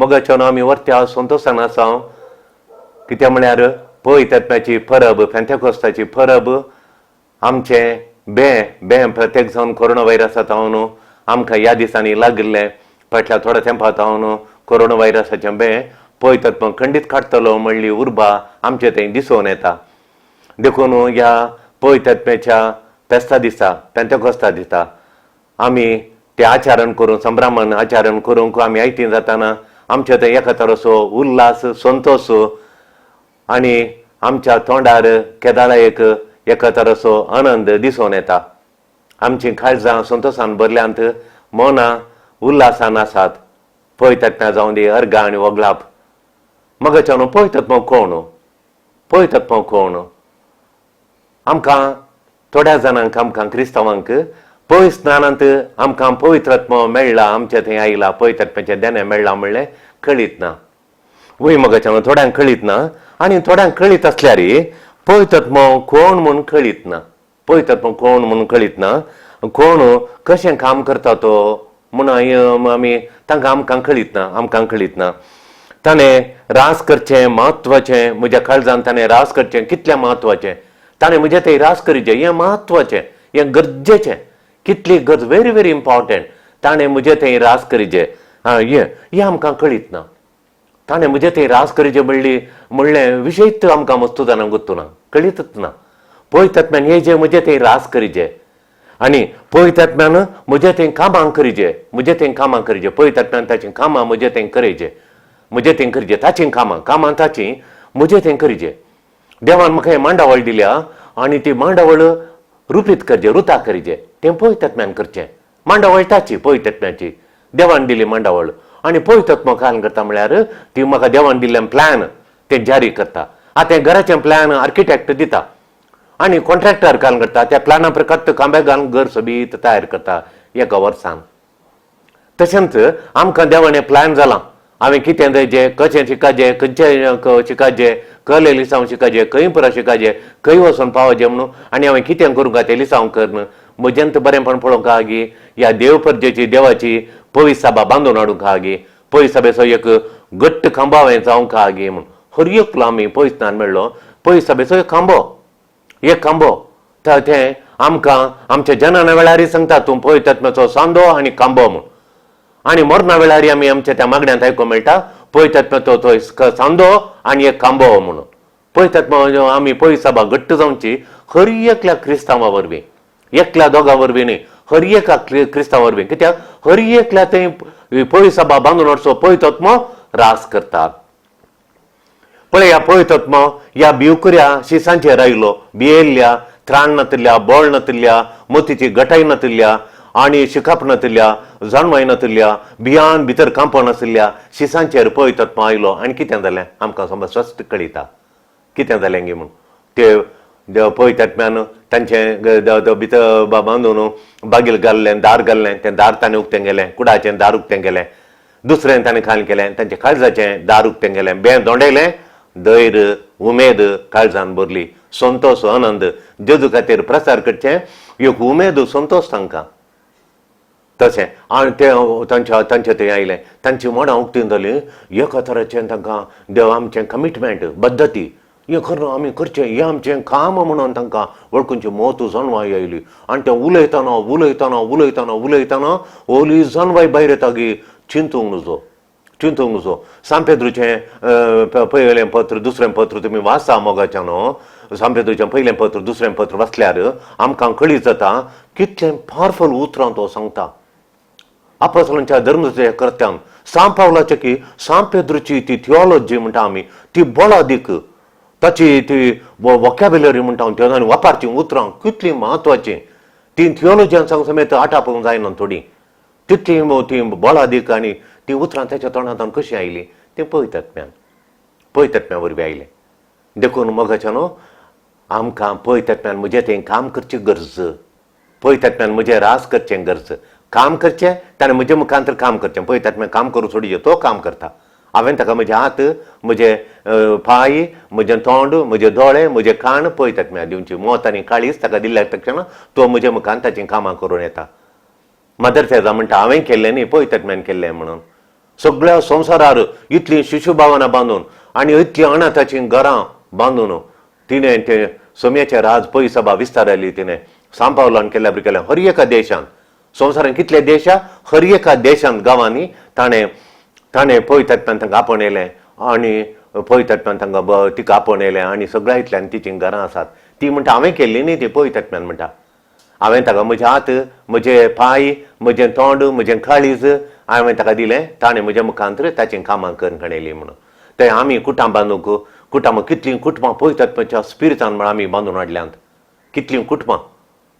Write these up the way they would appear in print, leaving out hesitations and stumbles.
मोगाच्यान आमी वर्त्या संतोशान आसा. कित्याक म्हळ्यार पवित्र परब, पेंतेकोस्ताची परब, आमचें बें बें प्रत्येक जावन कोरोना व्हायरसा जावन आमकां ह्या दिसांनी लागिल्लें. फाटल्या थोड्या तेंपा जावन कोरोना व्हायरसाचें बें पवित्र खंडीत काडटलो म्हणली उर्बा आमचे थंय दिसून येता. देखून ह्या पवित्र फेस्ता दिसा, पेंतेकोस्ता दिसा आमी ते आचरण करून, संभ्रमान आचरण करूंक आमी आयती जाताना आमचे थंय एका तराचो उल्हास, संतोश आनी आमच्या तोंडार केदाळा एक एका तराचो आनंद दिसून येता. आमचीं काळजां संतोशान भरल्यांत, मनां उल्हासान आसात. पवित्र जावं दी अर्गां आनी वगलाप. मगच्यान पवित्र कोण, पवित्र कोण? आमकां थोड्या जाणांक, आमकां क्रिस्तांवांक पवित्र स्नानांत आमकां पवित्रात्मो मेळ्ळा, आमचे थंय आयला, पवित्रात्म्याचें देणें मेळ्ळां म्हणलें कळीत ना. वय मगच्यान थोड्यांक कळीत ना आनी थोड्यांक कळीत आसल्यार पवित्रात्मो कोण म्हूण कळीत ना. पवित्रात्मो कोण म्हूण कळीत ना, कोण कशें काम करता तो म्हूण आमी तांकां आमकां कळीत ना, आमकां कळीत ना. ताणें रास करचें म्हत्वाचें, म्हज्या काळजान ताणें रास करचें कितलें म्हत्वाचें, ताणें म्हजें थंय रास करीचें हें म्हत्वाचें, हें गरजेचें, कितली गरज, व्हेरी व्हेरी इम्पॉर्टंट. ताणें म्हजें थंय रास करीचें हें हें आमकां कळीत ना. ताणें म्हजें थंय रास करीचें म्हणली म्हणलें विशयच आमकां मस्तू जाणां गोत्तू ना, कळीतच ना. पवित्र हे जे म्हजें थंय रास करीचें आनी पवित्र म्हजें थंय कामां करीचें, म्हजें थंय कामां करीचें, पवित्र ताचीं कामां म्हजें थंय करीचें, म्हजें थंय करीचें, ताचीं कामां, कामां ताचीं म्हजें थंय करीचें. देवान म्हाका हें मांडावळ दिल्या आनी ती मांडावळ रुपीत करचें, रुता करीचें, तें पवित्रात्म्यान करचें. मांडावळ ताची, पवित्रात्म्याची, देवान दिली मांडावळ आनी पवित्रात्मो काय करता म्हळ्यार ती म्हाका देवान दिल्लें प्लॅन तें जारी करता. आतां तें घराचें प्लॅन आर्किटेक्ट दिता आनी कॉन्ट्रॅक्टर काय करता, त्या प्लॅना प्रकार खांबे घालून घर सोबीत तयार करता एका वर्सान. तशेंच आमकां देवान हें प्लॅन जालां, हांवें कितें जायचें, कशें शिकाचें, खंयचें शिकाचें, कहलें लिसांव शिकाचें, खंय पुरा शिकाचें, खंय वचोन पावचें म्हणून, आनी हांवें कितें करूंक तें लिसांव करून म्हज्यांत बरेंपण पळोवंक आहा गी, ह्या देव परजेची देवाची पवित्र सभा बांदून हाडूंक आहा गी, पवित्र सभेचो एक घट्ट खांबो हांवें जावंक आहा गी म्हूण. हर एकलो आमी पवित्र मेळ्ळो पवित्र सभेचो एक खांबो, एक खांबो. तें आमकां आमच्या जनना वेळारय सांगता, तूं पवित्र सांदो आनी खांबो म्हूण. आनी मरणा वेळार आमी आमच्या त्या मागण्यांत आयकूंक मेळटा, पवित्र तो सांदो आनी एक खांबो म्हणून. पवित्र आमी पवित्र सभा घट्ट जावची हर एकल्या क्रिस्तांवा वरवीं, एकल्या दोगां वरवीं न्ही, हर एका क्रिस्तांवा वरवीं. कित्याक हर एकल्या थंय पवित्र सभा बांदून हाडचो पवित्रात्मो रास करता. पळय, ह्या पवित्रात्मो ह्या भिवकुऱ्या शिसांचेर आयलो, भियेल्ल्या, त्राण नातिल्ल्या, बळ नातिल्ल्या, मोतीची गटाय नातिल्ल्या आनी शिकप नातिल्ल्या, जाणवाय नातिल्ल्या, भियान भितर कांपण आशिल्ल्या शिसांचेर पवित्रात्मो आयलो आनी कितें जालें आमकां समज स्पश्ट कळयता कितें जालें गी म्हूण. ते पवित्रात्म्यान तांचें भितर बांदून बागील घाल्लें, दार घाल्लें, तें दार ताणें उक्तें केलें, कुडाचें दार उक्तें केलें. दुसरें ताणें खाल केलें, तांचें काळजाचें दार उक्तें केलें, बें दोंडेलें, धैर्य उमेद काळजान भरली, संतोश आनंद, जेजू खातीर प्रसार करचें एक उमेद संतोश तांकां. तशें आनी ते तांच्या तांचे थंय आयलें, तांची मनां उक्तीं जालीं, एका तरेचें तांकां देव आमचें कमिटमेंट पद्दती हें करून आमी करचें, हें आमचें काम म्हणून तांकां वळखूनची मोत जाणवाय आयली. आनी तें उलयतना उलयतना उलयतना उलयतना ओली जाणवाय भायर येता गी चिंतूंक नजो, चिंतूंक नजो. सांपेद्रूचें पयलें पत्र, दुसरें पत्र तुमी वाचा मोगाच्यान. सांपेद्रूचें पयलें पत्र, दुसरें पत्र वाचल्यार आमकां कळीत जाता कितलें पावरफुल उतरां तो सांगता. आपोस्तलांच्या धर्माच्या कर्त्यान सांत पावलाचे की सांपेद्रूची ती थियोलॉजी म्हणटा आमी, ती बळादीक ताची ती वॉकॅब्युलरी म्हणटा आनी वापरचीं उतरां कितलीं म्हत्वाचीं, ती थियोलॉजियान सांग समेत आटापूंक जायना थोडीं, तितलीं ती बळादीक आनी ती उतरां ताच्या तोंडांत कशीं आयलीं, तीं पवित्रात्म्यान, पवित्रात्म्या वरवीं आयलें. देखून मोगाच्यान आमकां पवित्रात्म्यान म्हजें थंय काम करची गरज, पवित्रात्म्यान म्हजें रास करचें गरज, काम करचें ताणें म्हजे मुखांतर काम करचें. पवित्रात्म्यान काम करूं सोडिचें, तो काम करता. हांवें ताका म्हजे हात, म्हजे पांय, म्हजें तोंड, म्हजे दोळे, म्हजे कान पवित्रात्म्या दिवची. मोत आनी काळीज ताका दिल्ल्या तक्षण तो म्हजे मुखान ताचीं कामां करून येता. मदर तेरेजा म्हणटा, हांवें केल्लें न्ही, पवित्रात्म्यान केल्लें म्हणून. सगळ्या संवसारार इतलीं शिशुभावनां बांदून आनी इतलीं अनाथाचीं घरां बांदून तिणें तें सोम्याचें राज पयसभा विस्तारली. तिणें सांपावलान केल्या बरी केल्या हर एका देशांत, संवसारांत कितले देश, हर एका देशांत गांवांनी ताणें ताणें पवित्र तांकां आपणयलें आनी पवित्र तांकां तिका आपणयलें आनी सगळ्या इतल्यान तिचीं घरां आसात. ती म्हणटा हांवें केल्ली न्ही ती पवित्र म्हणटा, हांवें ताका म्हजे हात, म्हजे पांय, म्हजें तोंड, म्हजें काळीज हांवें ताका दिलें, ताणें म्हज्या मुखांत ताचीं कामां करून खणयलीं म्हणून. ते आमी कुटां बांदूंक, कुटां कितलीं कुटुंबां पवित्र स्पिरितान म्हण आमी बांदून हाडल्यांत. कितलीं कुटुंबां,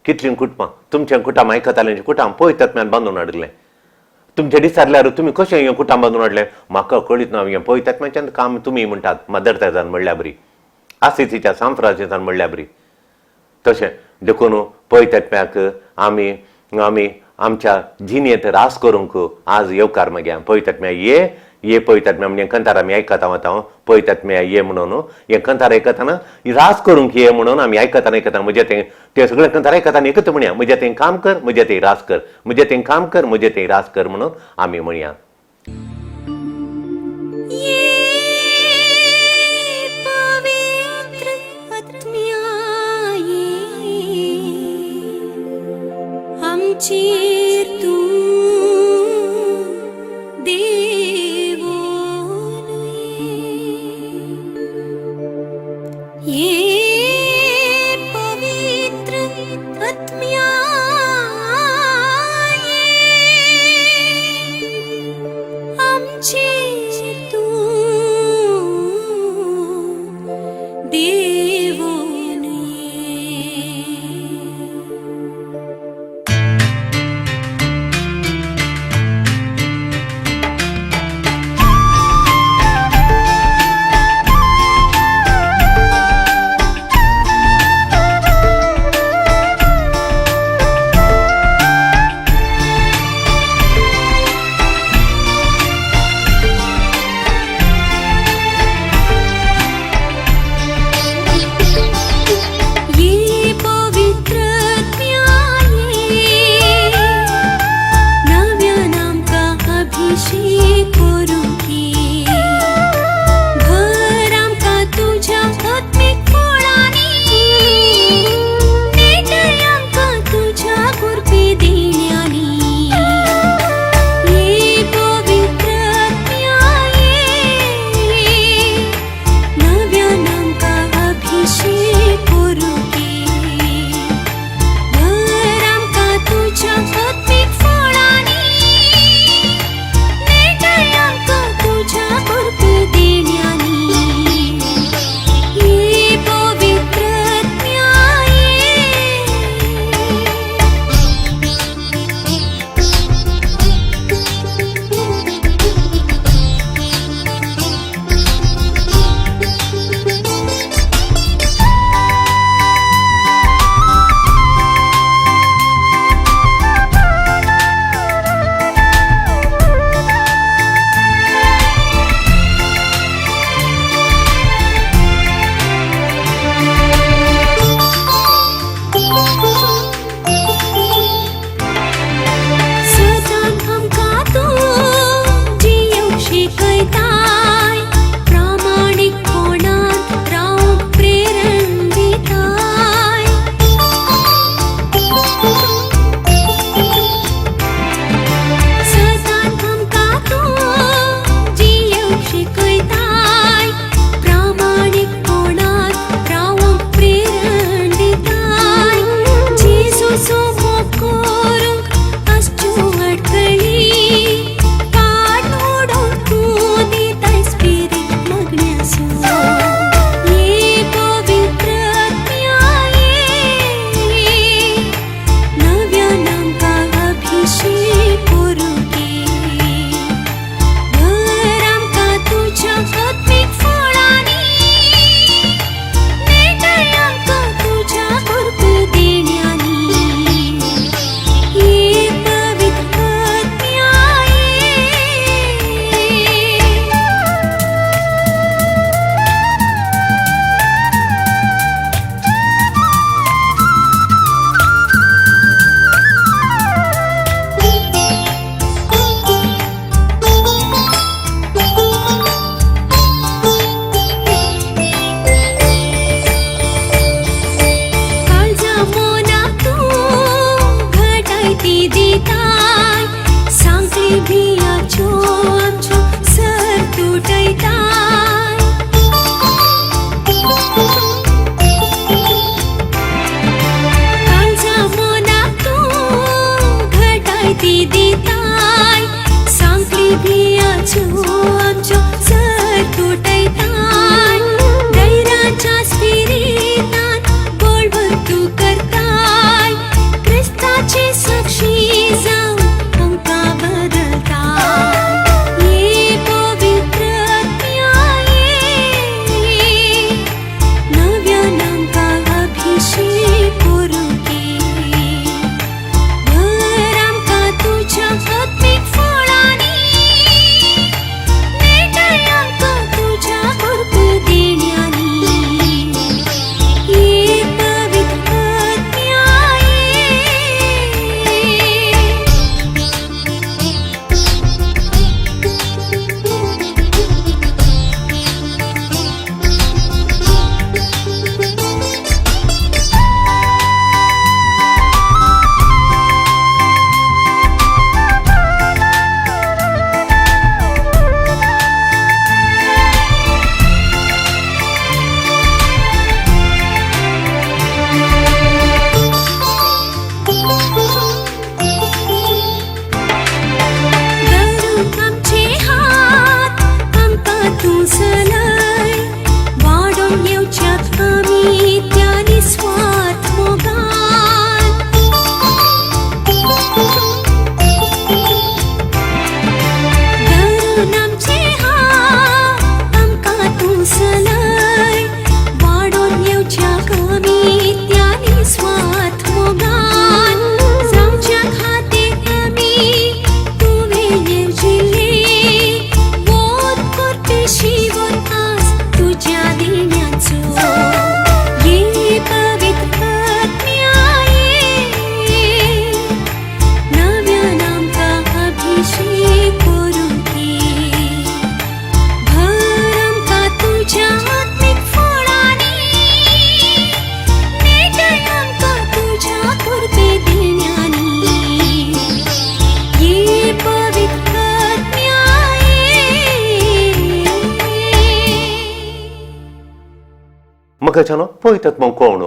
कितलीं कुटुंबां तुमचें कुटां आयकतालें, कुटां पवित्र बांदून हाडलें. तुमचें डिसारल्यार तुमी कशें हें कुटां बांदून हाडलें म्हाका कळीत ना, हें पवित्र काम तुमी म्हणटात मदर तेरेजान म्हणल्या बरी, आसिसीच्या सांत फ्रांसिसान म्हणल्या बरी. तशें देखून पवित्र आमी आमी आमच्या जिणेंत रास करूंक आज येवकार मागया. पवित्र ये ये पवित्र म्हण हें कंतार आमी आयकता वता, पवित्र ये म्हणून हें कंतार आयकतना रास करूंक ये म्हणून आमी आयकतना आयकता म्हजें तें तें सगळें कंतार आयकतना एकच म्हणया, म्हजें तें काम कर, म्हजें तें रास कर, म्हजें तें काम कर, म्हजें तें रास कर म्हणून आमी म्हणया. आमचेर तूं देवोन ये, पवित्र आत्म्या ये, आमचेर तूं देवोन ये. ती दिताय सांकळी भियाच्यो आमच्यो सर तुटयताय. काळजा मनाक तूं घटाय ती दिताय सांकळी भियाच्यो आमच्यो सर तुटयताय. दैराच्या स्पिरितान बळवंत तूं करताय क्रिस्ताची साक्षी जावन आमकां बदलताय. ये पवित्र आत्म्या ये नव्यान आमकां अभिषेक करूंक ये. भर आमकां तुज्या आत्मीक फळांनी नेटाय आमकां तुज्या कृप देण्यांनी. ये पवित्र आत्म्या ये. धरून आमचे हात आमकां तूं चलय वाडोवन येवच्याक आमी त्या निस्वार्थ मोगान. धरून आमचे हात आमकां तूं चलय वाडोवन येवच्याक आमी त्या निस्वार्थ मोगान. जावच्या खातीर आमी तुवें येवजिल्लें वोत करपी शिवोन आस तुज्या देण्याचो. ये पवित्र आत्म्या ये नव्यान आमकां अभिषेक करूंक ये. भर आमकां तुज्या आत्मीक फळांनी नेटाय आमकां तुज्या कृपे देण्यांनी. ये पवित्र आत्म्या ये. म्हाका न्हू पवित्र आत्मो कोण,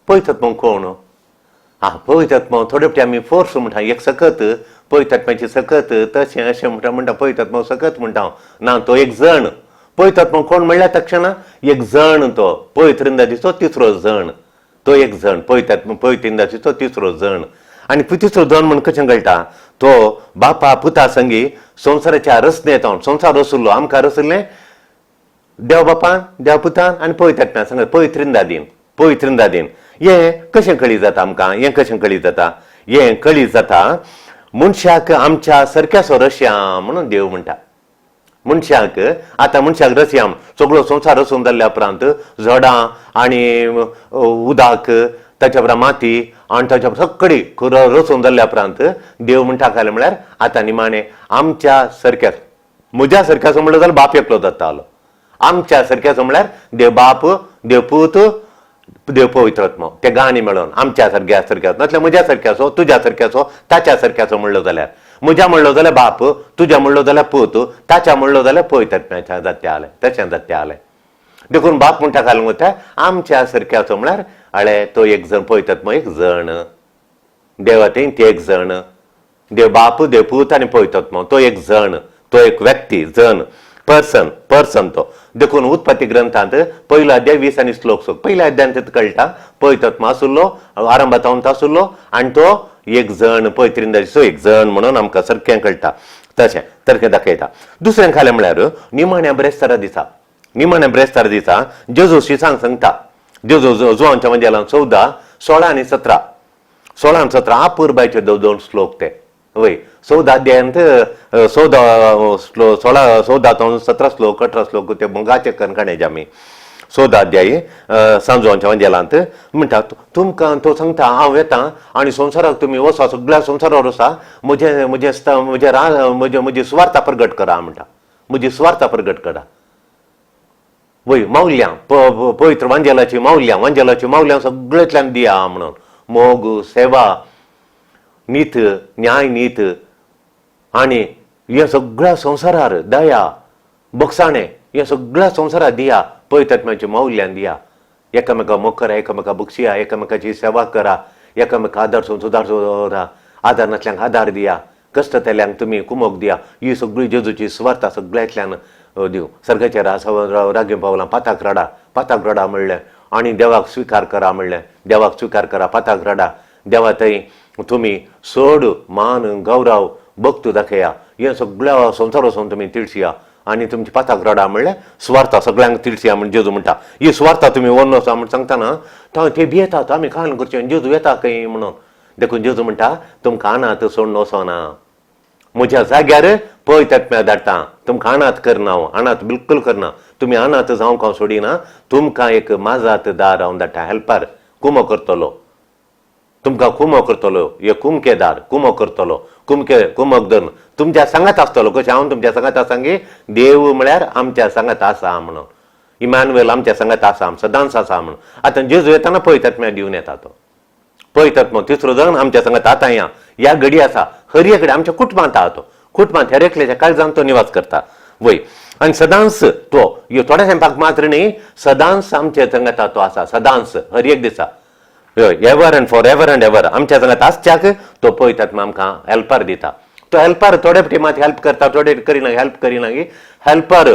पवित्र आत्मो कोण? आं, पवित्र आत्मो थोडे फावटी आमी फोर्स म्हणटा, एक सकत पवित्र आत्म्याची सकत तशें अशें म्हणटा म्हणटा पवित्र आत्मो सकत म्हणटा हांव. ना, तो एक जण. पवित्र आत्मो कोण म्हणल्यार तक्षणा एक जण तो पवित्र इंदाचो तिसरो जण, तो एक जण पवित्र आत्मो पवित्र इंदाचो तिसरो जण. आनी तिसरो जण म्हण कशें कळटा? तो बापा पुता संगी संवसाराच्या रचनेंत संवसार रसुल्लो, आमकां रसुल्लें देव बापान देव पुतान आनी पवित्र आत्म्या सांगत पवित्र इंदादीन, पवित्र इंदादीन. हें कशें कळी जाता आमकां? हें कशें कळी जाता? हें कळी जाता मनशाक आमच्या सारक्याचो रश्या म्हणून देव म्हणटा मनशाक. आतां मनशाक रसया, सगळो संवसार रसून जाल्ल्या उपरांत झाडां आनी उदक ताच्या उपरांत माती आनी ताच्या सगळी रसून जाल्ल्या उपरांत देव म्हणटा काय म्हळ्यार आतां निमाणें आमच्या सारक्या म्हज्या सारक्याचो म्हणलो जाल्यार बाप एकलो जातालो. आमच्या सारक्याचो म्हळ्यार देव बाप देव पूत देव पवित्र आत्मो ते गाणी मेळोन आमच्या सारक्या सारक्या नातल्यार म्हज्या सारक्याचो तुज्या सारक्याचो ताच्या सारक्याचो म्हणलो जाल्यार म्हज्या म्हणलो जाल्यार बाप, तुज्या म्हणलो जाल्यार पूत, ताच्या म्हणलो जाल्यार पवित्र आत्म्याच्या जात्या आलें तशें जात्या आलें. देखून बाप म्हणटा घालूंक वता आमच्या सारक्याचो म्हळ्यार अळे तो एक जण पवित्र आत्मो एक जण देवा थंय ते एक जण देव बाप देव पूत आनी पवित्र आत्मो तो एक जण, तो एक व्यक्ती जण पर्सन पर्सन तो. देखून उत्पत्ती ग्रंथांत पयलो अध्याय 20 आनी श्लोक सोक पयल्या अध्यायांत कळटा पवित्र आत्मो आसुल्लो आरंभात आसुल्लो आनी तो एक जण पवित्र इंदाचो एक जण म्हणून आमकां सारकें कळटा तशें सारकें दाखयता. दुसरें खालें म्हळ्यार निमाण्या ब्रेस्तारा दिसा, निमाण्या ब्रेस्तारा दिसा जेजू शिसांक सांगता. जेजू जुवांच्या मंजेलान 14 16 आनी 17 16 आनी 17 आपुरबायचे दोन श्लोक ते वय 14 अध्यायांत 14 श्लोक 16 14 17 श्लोक 18 श्लोक ते मोगाचे कणकणेचे आमी 14 अध्याय सांजवांच्या वंजेलांत म्हणटा तुमकां तो सांगता हांव येता आनी संवसाराक तुमी वसा सगळ्या संवसारार वसा म्हजें म्हजें म्हजें रा म्हजें म्हजी सुवार्ता प्रगट करा म्हणटा, म्हजी सुवार्ता प्रगट करा. वय मावल्यां पवित्र वांजेलाची मावल्यां वांजेलाची मावल्यां सगळ्यांतल्यान दिया म्हणून मोग सेवा नीत, न्याय नीत आनी हे सगळ्या संवसारार दया, बक्षाणें, हे सगळ्या संवसारार दिया, पवित्र मौल्यान दिया. एकामेका मोग करा, एकामेका बक्षिया, एकामेकाची सेवा करा, एकामेका आदार सुदार दवरा, आदार नासल्यांक आदार दिया, कश्ट जाल्ल्यांक तुमी कुमोक दिया. ही सगळी जेजूची सुवार्ता सगळ्यांतल्यान दिवं. सर्गाच्या रागे पावलां पाताक रडा, पाताक रडा म्हणलें आनी देवाक स्विकार करा म्हणलें, देवाक स्विकार करा, पाताक रडा, देवा थंय तुमी चड मान गौरव भक्त दाखया, हें सगळ्या संवसार वचून तुमी तिळसिया आनी तुमची पाताक रडा म्हणलें सुवार्ता सगळ्यांक तिळसिया म्हण जेजू म्हणटा. ही सुवार्ता तुमी व्हरून वचा म्हण सांगतना ते भियेतात, आमी कान करचें, जेजू येता खंय म्हणून. देखून जेजू म्हणटा तुमकां अनाथ सोडून वचना, म्हज्या जाग्यार पळय तत्म्या धाडटा, तुमकां अनाथ करना हांव, अनाथ बिलकूल करना, तुमी अनाथ जावंक हांव सोडिना, तुमकां एक माजात दार हांव धाडटा, हेल्पर कुमो करतलो, तुमकां कुमो करतलो, एक कुमकेदार कुमो करतलो, कुमके कुमक धरून तुमच्या सांगात आसतलो. कशें हांव तुमच्या सांगात आसा गे, देव म्हळ्यार आमच्या सांगात आसा म्हणून, इमानुएल आमच्या सांगात आसा, सदांच आसा म्हणून. आतां जेजू येताना पळय तत्म्या दिवन येता तो, पळय तत्म तिसरो जण आमच्या सांगात आतां या ह्या घडी आसा, हर कडेन आमच्या कुटुंबांत आहा तो, कुटुंबांत हर एकल्याच्या काळजान तो निवास करता वय. आनी सदांच तो ह्यो थोड्या तेंपाक मात्र न्ही, सदांच आमच्या सांगाता तो आसा, सदांच हर एक दिसा, ever and for ever and ever आमच्या सांगात आसच्याक तो पळयतात आमकां हेल्पर दिता. तो हेल्पर थोडे फावटी मात हेल्प करता, थोडे करिना, हेल्प करिना. हेल्पर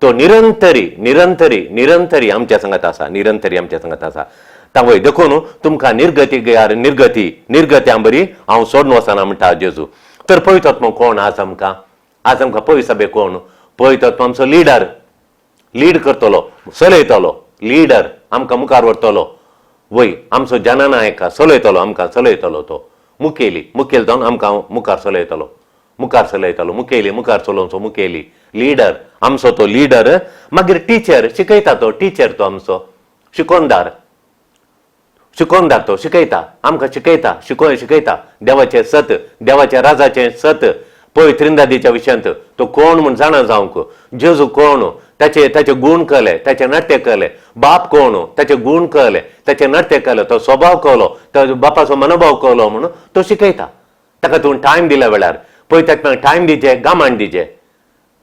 तो निरंतरी निरंतरी निरंतरी आमच्या सांगात आसा, निरंतरी आमच्या सांगात आसा. तावय देखून तुमकां निर्गती गयार निर्गती निर्गत्यां बरी हांव सोडून वचना म्हणटा जेजू. तर पळयतात मग कोण आज आमकां, आज आमकां पळय सभे कोण पळयतात, आमचो लिडर, लीड करतलो, चलयतलो लिडर, आमकां मुखार व्हरतलो वय, आमचो जननायक चलयतलो, आमकां चलयतलो तो मुखेली, मुखेल जावन आमकां मुखार चलयतलो, मुखार चलयतलो मुखेली, मुखार चलोवचो मुखेली लिडर आमचो तो लिडर. मागीर टिचर, शिकयता तो टिचर, तो आमचो शिकोनदार, शिकोनदार तो शिकयता आमकां, शिकयता, शिकयता देवाचें सत, देवाच्या राजाचें सत, पळय त्रिंदादीच्या विशयांत तो कोण म्हूण जाणा जावंक, जेजू कोण, ताचे ताचे गूण कळ्ळे, ताचे नाट्य कळ्ळे, बाप कोण, ताचे गूण कळ्ळे, ताचे नाट्य कळ्ळे, तो स्वभाव कळलो, तो बापाचो मनोभाव कळलो म्हणून तो शिकयता. ताका तूं टायम दिल्या वेळार पळय ताका टायम दिजे, गामान दिजे,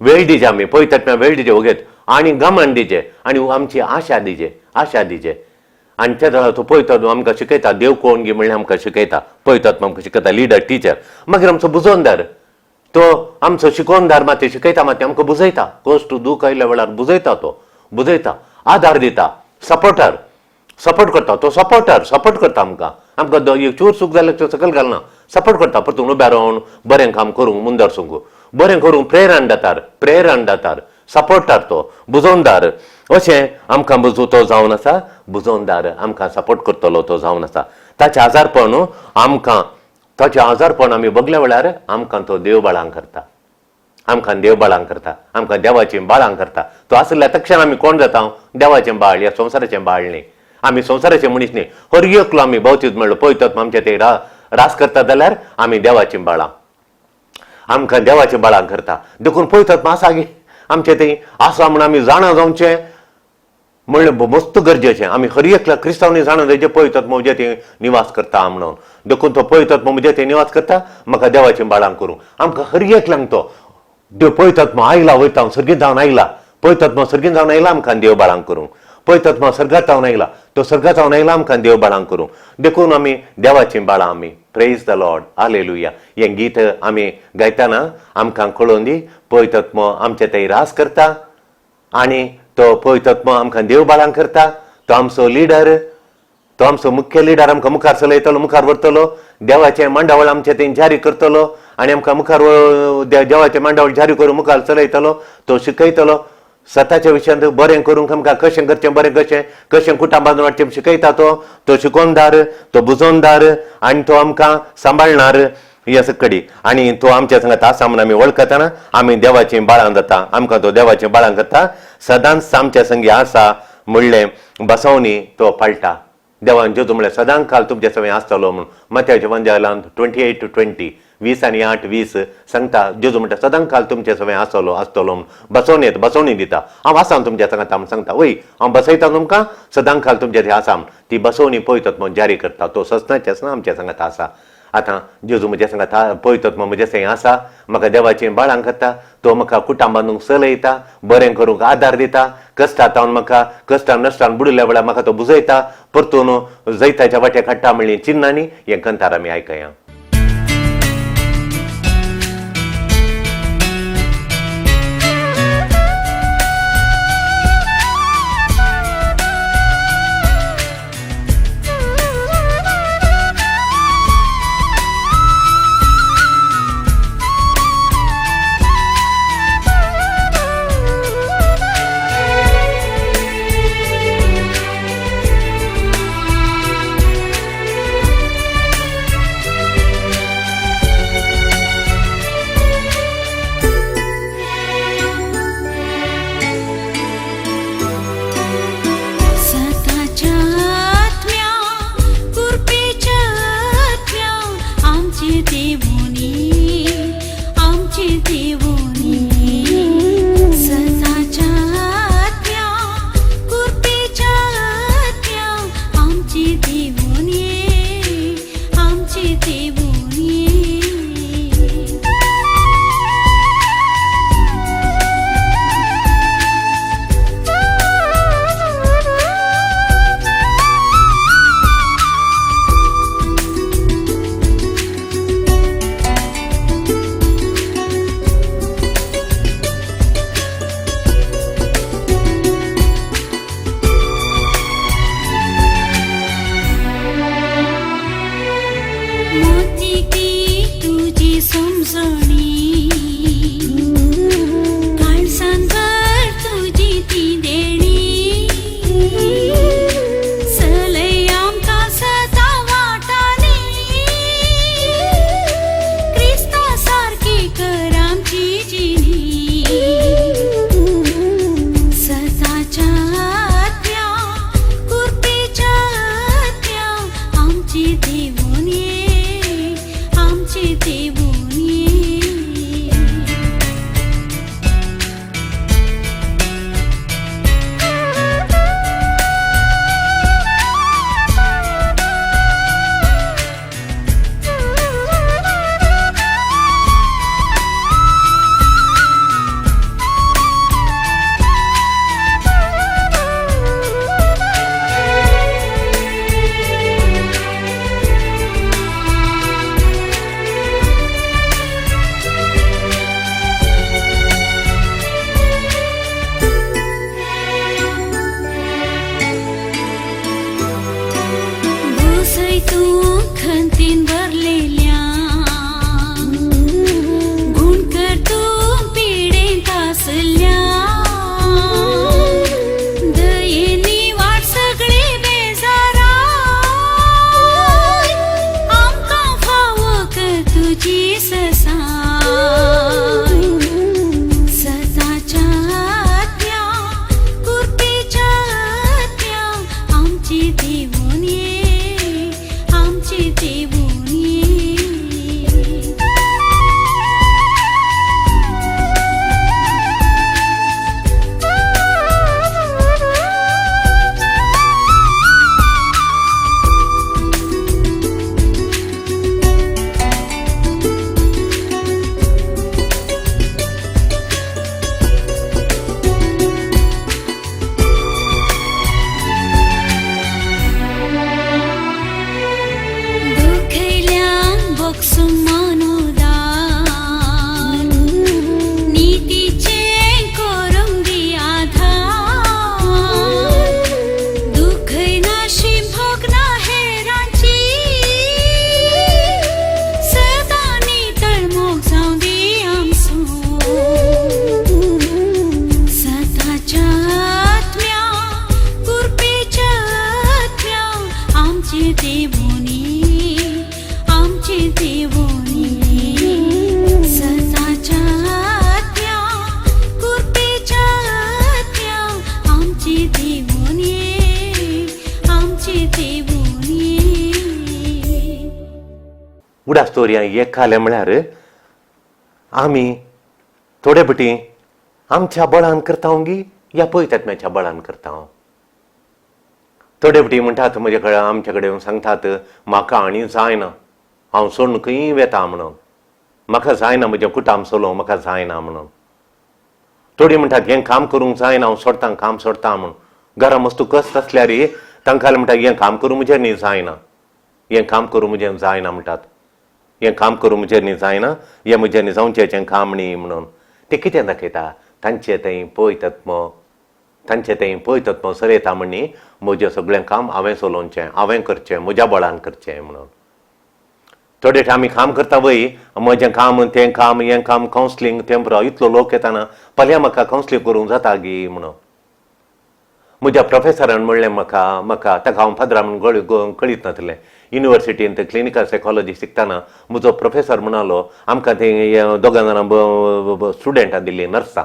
वेळ दिजे, आमी पळय ताका वेळ दिजे वगेत आनी गमान दिजे आनी आमची आशा दिजे, आशा दिजे. आनी त्या वेळार तो पळयता आमकां शिकयता, देव कोण गी म्हणल्यार आमकां शिकयता, पळयतात आमकां शिकयता लिडर टिचर. मागीर आमचो बुजोनदार, तो आमचो शिकोनदार मात शिकयता, मात आमकां बुजयता, कश्ट दूख आयल्या वेळार बुजयता, तो बुजयता, आदार दिता, सपोर्टर, सपोर्ट करता तो, सपोर्टर सपोर्ट करता आमकां, आमकां एक चूर चूक जाल्यार तो सकयल घालना, सपोर्ट करता, परतून उब्या रावन बरें काम करूंक मुंदर सूंक, बरें करूंक प्रेरण दातार, प्रेरण दातार, सपोर्टर तो बुजोनदार. अशें आमकां बुजो तो जावन आसा बुजोनदार, आमकां सपोर्ट करतलो तो जावन आसा. ताचें आजारपण आमकां, ताचें आजारपण आमी बगल्या वेळार आमकां तो देव बाळांक करता, आमकां देव बाळांक करता, आमकां देवाचीं बाळां करता. तो आसल्या तक्षण आमी कोण जाता, देवाचें बाळ, ह्या संवसाराचें बाळ न्ही, आमी संवसाराचे मनीस न्ही. हर एकलो आमी भौतीक म्हणलो पळयतात आमचे ते रास करता जाल्यार आमी देवाचीं बाळां, आमकां देवाचीं बाळां करता. देखून पळयतात आसा गे आमचे ते आसा म्हूण आमी जाणा जावचें म्हणलें मस्त गरजेचें. आमी हर एकल्या क्रिस्तांवनी जाणा जायचें पळयतात म्हजे ते निवास करता म्हणून. देखून तो पळयतात म्हजे ते निवास करता, म्हाका देवाचीं बाळां करूं आमकां हर एकल्यांक तो देव पळयतात मग आयला वयता सर्गीत जावन आयला, पळयतात मग सर्गीत जावन आयला आमकां देव बाळांक करूंक, पळयतात मग सर्गात जावन आयला, तो सर्गात जावन आयला आमकां देव बाळांक करूंक. देखून आमी देवाचीं बाळां आमी. प्रेज the Lord, hallelujah. हें गीत आमी गायतना आमकां कळोवन दी, पळयतात मग आमचे ते रास करता आनी तो पळयतात मग आमकां देव बाळांक करता. तो आमचो लिडर, तो आमचो मुख्य लिडर, आमकां मुखार चलयतलो, मुखार व्हरतलो, देवाचें मांडावळ आमचें थंय जारी करतलो आनी आमकां मुखार देवाचें मांडावळ जारी करून मुखार चलयतलो. तो शिकयतलो सताच्या विशयांत बरें करूंक आमकां, कशें करचें बरें, कशें कशें कुटां बांदून हाडचें शिकयता तो. तो शिकोनदार, तो बुजोनदार आनी तो आमकां सांबाळणार हे सकडी आनी तो आमच्या संगात आसा म्हूण आमी वळखतना आमी देवाचीं बाळां जाता. आमकां तो देवाचीं बाळां करता, सदांच आमच्या संगी आसा म्हणलें बसवणी तो पाळटा. देवान जेजू म्हणलें सदां काल तुमच्या सगळें आसतलो म्हणून. मत्याच्या वंजालान 28:20, 20 आनी 8:20 सांगता, जेजू म्हणटा सदां काल तुमच्या सगळें आसतलो आसतलो म्हणून. बसवणी येता, बसवणी दिता, हांव आसा तुमच्या सांगता म्हूण सांगता, वय हांव बसयता तुमकां, सदां काल तुमच्या थंय आसा म्हूण. ती बसवणी पळयतात म्हणून जारी करता तो, ससनाचे आसना आमच्या सांगात आसा. आतां जेजू म्हज्या सांगात पळयतात म्हज्या संग आसा, म्हाका देवाचें बाळां करता, तो म्हाका कुटां बांदूंक चलयता, बरें करूंक आदार दिता, कश्टां तावन म्हाका कश्टान नश्टान बुडिल्ल्या वेळार म्हाका तो बुजयता, परतून जैताच्या वाट्याक हाडटा म्हणली चिन्नांनी हें कंतार आमी आयकया. सताच्या आत्म्या कृपेच्या आत्म्या आमचे देवोनी, आमचे देवोनी. सताच्या आत्म्या कृपेच्या आत्म्या आमचे देवोनी, आमचे देवोनी. मोती की तुजी समजणी, काळसांवर तुजी ती देणी, सलय आमकां सदां वाटानी, क्रिस्ता सारकी कर आमची जिणी. सताच्या आत्म्या कृपेच्या आत्म्या आमचे देवोनी, आमचे देवोनी. भोसय तूं खंतीन भरलेल्या, गुण कर तूं पिडेंत आसल्या, दयेनी वाट सगळी बेजाराय, आमकां फावो कर तुजी ससाय. सताच्या आत्म्या कृपेच्या आत्म्या आमचे देवोनी, आमचे देवोनी. दुखयल्यान बोगसूं मानोदान, नितीचें करूंक दी आधार, दुखयनाशी भोगना हेरांची, सदां नितळ मोग जावं दी आमचो. सताच्या आत्म्या कृपेच्या आत्म्या आमचे देवोनी, आमचे देवोनी. सताच्या आत्म्या कृपेच्या आत्म्या आमचे देवोनी, आमचे देवोनी. उडास तोरयां एकालें म्हळ्यार आमी थोडे पटी आमच्या बळान करता गी या पयतात्म्याच्या बळान करता. थोडे पटी म्हणटात म्हजे कडेन आमचे कडेन सांगतात म्हाका आनी जायना. हांव सोडून खंय वेता म्हणून, म्हाका जायना म्हजें कुटाम चलोवंक म्हाका जायना म्हणून. थोडीं म्हणटात हें काम करूंक जायना, हांव सोडटा, काम सोडटा म्हूण. घरा मस्त कश्ट आसल्यार तांकां म्हणटा हें काम करूं म्हजें न्ही जायना, हें काम करूं म्हजें जायना म्हणटात, हें काम करूं म्हजें न्ही जायना, हें म्हजें न्ही जावचें काम न्ही म्हणून. तें कितें दाखयता, तांचें थंय पयतत्म, तांचें थंय पयतत्म चलयता म्हण म्हजें सगळें काम हांवें चलोवचें, हांवें करचें, म्हज्या बळान करचें म्हणून. थोडे आमी काम करता वय, म्हजें काम तें काम हें काम कावन्सिलींग तें पुरो, इतलो लोक येताना फाल्यां म्हाका कावन्सिलींग करूंक जाता गी म्हणून. म्हज्या प्रोफेसरान म्हणलें म्हाका, म्हाका ताका हांव फादरा म्हूण कळीत नासलें. युनिवर्सिटींत क्लिनिकल सायकोलॉजी शिकतना म्हजो प्रोफेसर म्हणालो आमकां थंय दोगां जाणां स्टुडंटां दिल्लीं, नर्सां,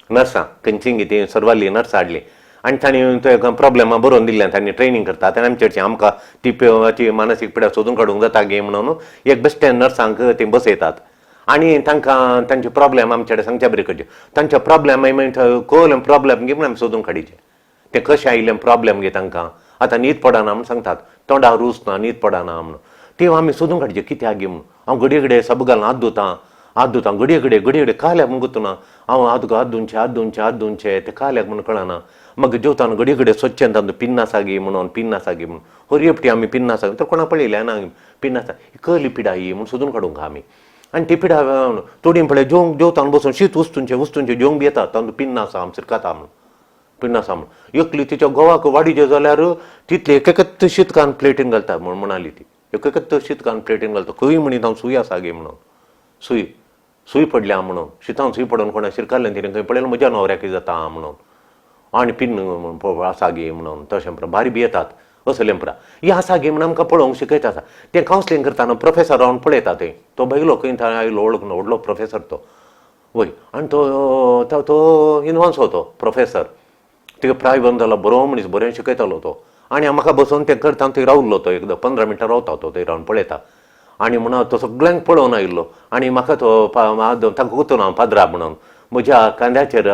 नर्सां खंयची ती सर्वाली नर्सां हाडली आनी तांणी ते प्रॉब्लेमां बरोवन दिल्लें. तांणी ट्रेनींग करतात आनी आमचे आमकां ती ती मानसीक पिडा सोदून काडूंक जाता गे म्हणून एक बेश्टे नर्सांक ती बसयतात आनी तांकां तांचे प्रॉब्लेम आमचे कडेन सांगचे बरी करचे. तांचे प्रॉब्लेम मागीर कळ्ळें प्रॉब्लेम गे म्हूण आमी सोदून काडीचे, तें कशें आयिल्लें प्रॉब्लेम गे तांकां. आतां न्हीद पडना म्हूण सांगतात, तोंडार रूच ना, न्हीद पडना म्हणून. ती आमी सोदून काडचे कित्याक गे म्हणून. हांव घडये घडये सब घालून हात धुतां, हात धुतां घडये घडये घडये घडये काल्याक म्हूण गुतना हांव हात हात धुवचे, हात धुवचे, हात धुवचे, तें काल्याक म्हूण कळना. मागीर जेवताना घडये घडये सोदचें तातूंत पिन्न आसा गे म्हणून, पिन्न आसा गे म्हणून. हर एकटी आमी पिन्न आसा तर कोणा पळयलें ना पिन्न आसा, कहली पिडा ही म्हूण सोदून काडूंक आमी. आनी ती पिडा थोडी पळय जेवंक जेवताना बसून शीत उस्तुंचें उस्तुंचें जेवंक बी येता, तातूंत पिन्न आसा आमी शिरकाता म्हणून, पिन्न आसा म्हणून. एकली तिच्या घोवाक वाडीचें जाल्यार तितलें एक एकच शीत कान प्लेटीन घालता म्हूण म्हणाली ती, एक एकच शीत कान प्लेटीन घालता. खंय म्हणीत हांव सूय आसा गे म्हणून, सूय सूय पडल्या म्हणून, शितान सूय पडून कोणा शिरकाल्लें तिणें खंय पळयलें म्हज्या न्हवऱ्याक जाता म्हणून, आनी पिन्न आसा गे म्हणून. तशें पुरो भारी भियेतात असलें पुरा हें आसा गे म्हणून आमकां पळोवंक शिकयता आसा. तें कावन्सिलींग करतना प्रोफेसर रावन पळयता थंय, तो भायलो खंय थंय आयलो वळख व्हडलो प्रोफेसर तो वय, आनी तो तो इनवान्सो तो प्रोफेसर, तिका प्राय बंद जालो, बरो मनीस, बरें शिकयतालो तो. आनी म्हाका बसोवन तें करता थंय रावल्लो तो, एकदां 15 मिनटां रावता तो थंय रावन पळयता आनी म्हणून तो सगळ्यांक पळोवन आयिल्लो. आनी म्हाका तो ताका कोतून हांव पाद्रा म्हणून म्हज्या कांद्याचेर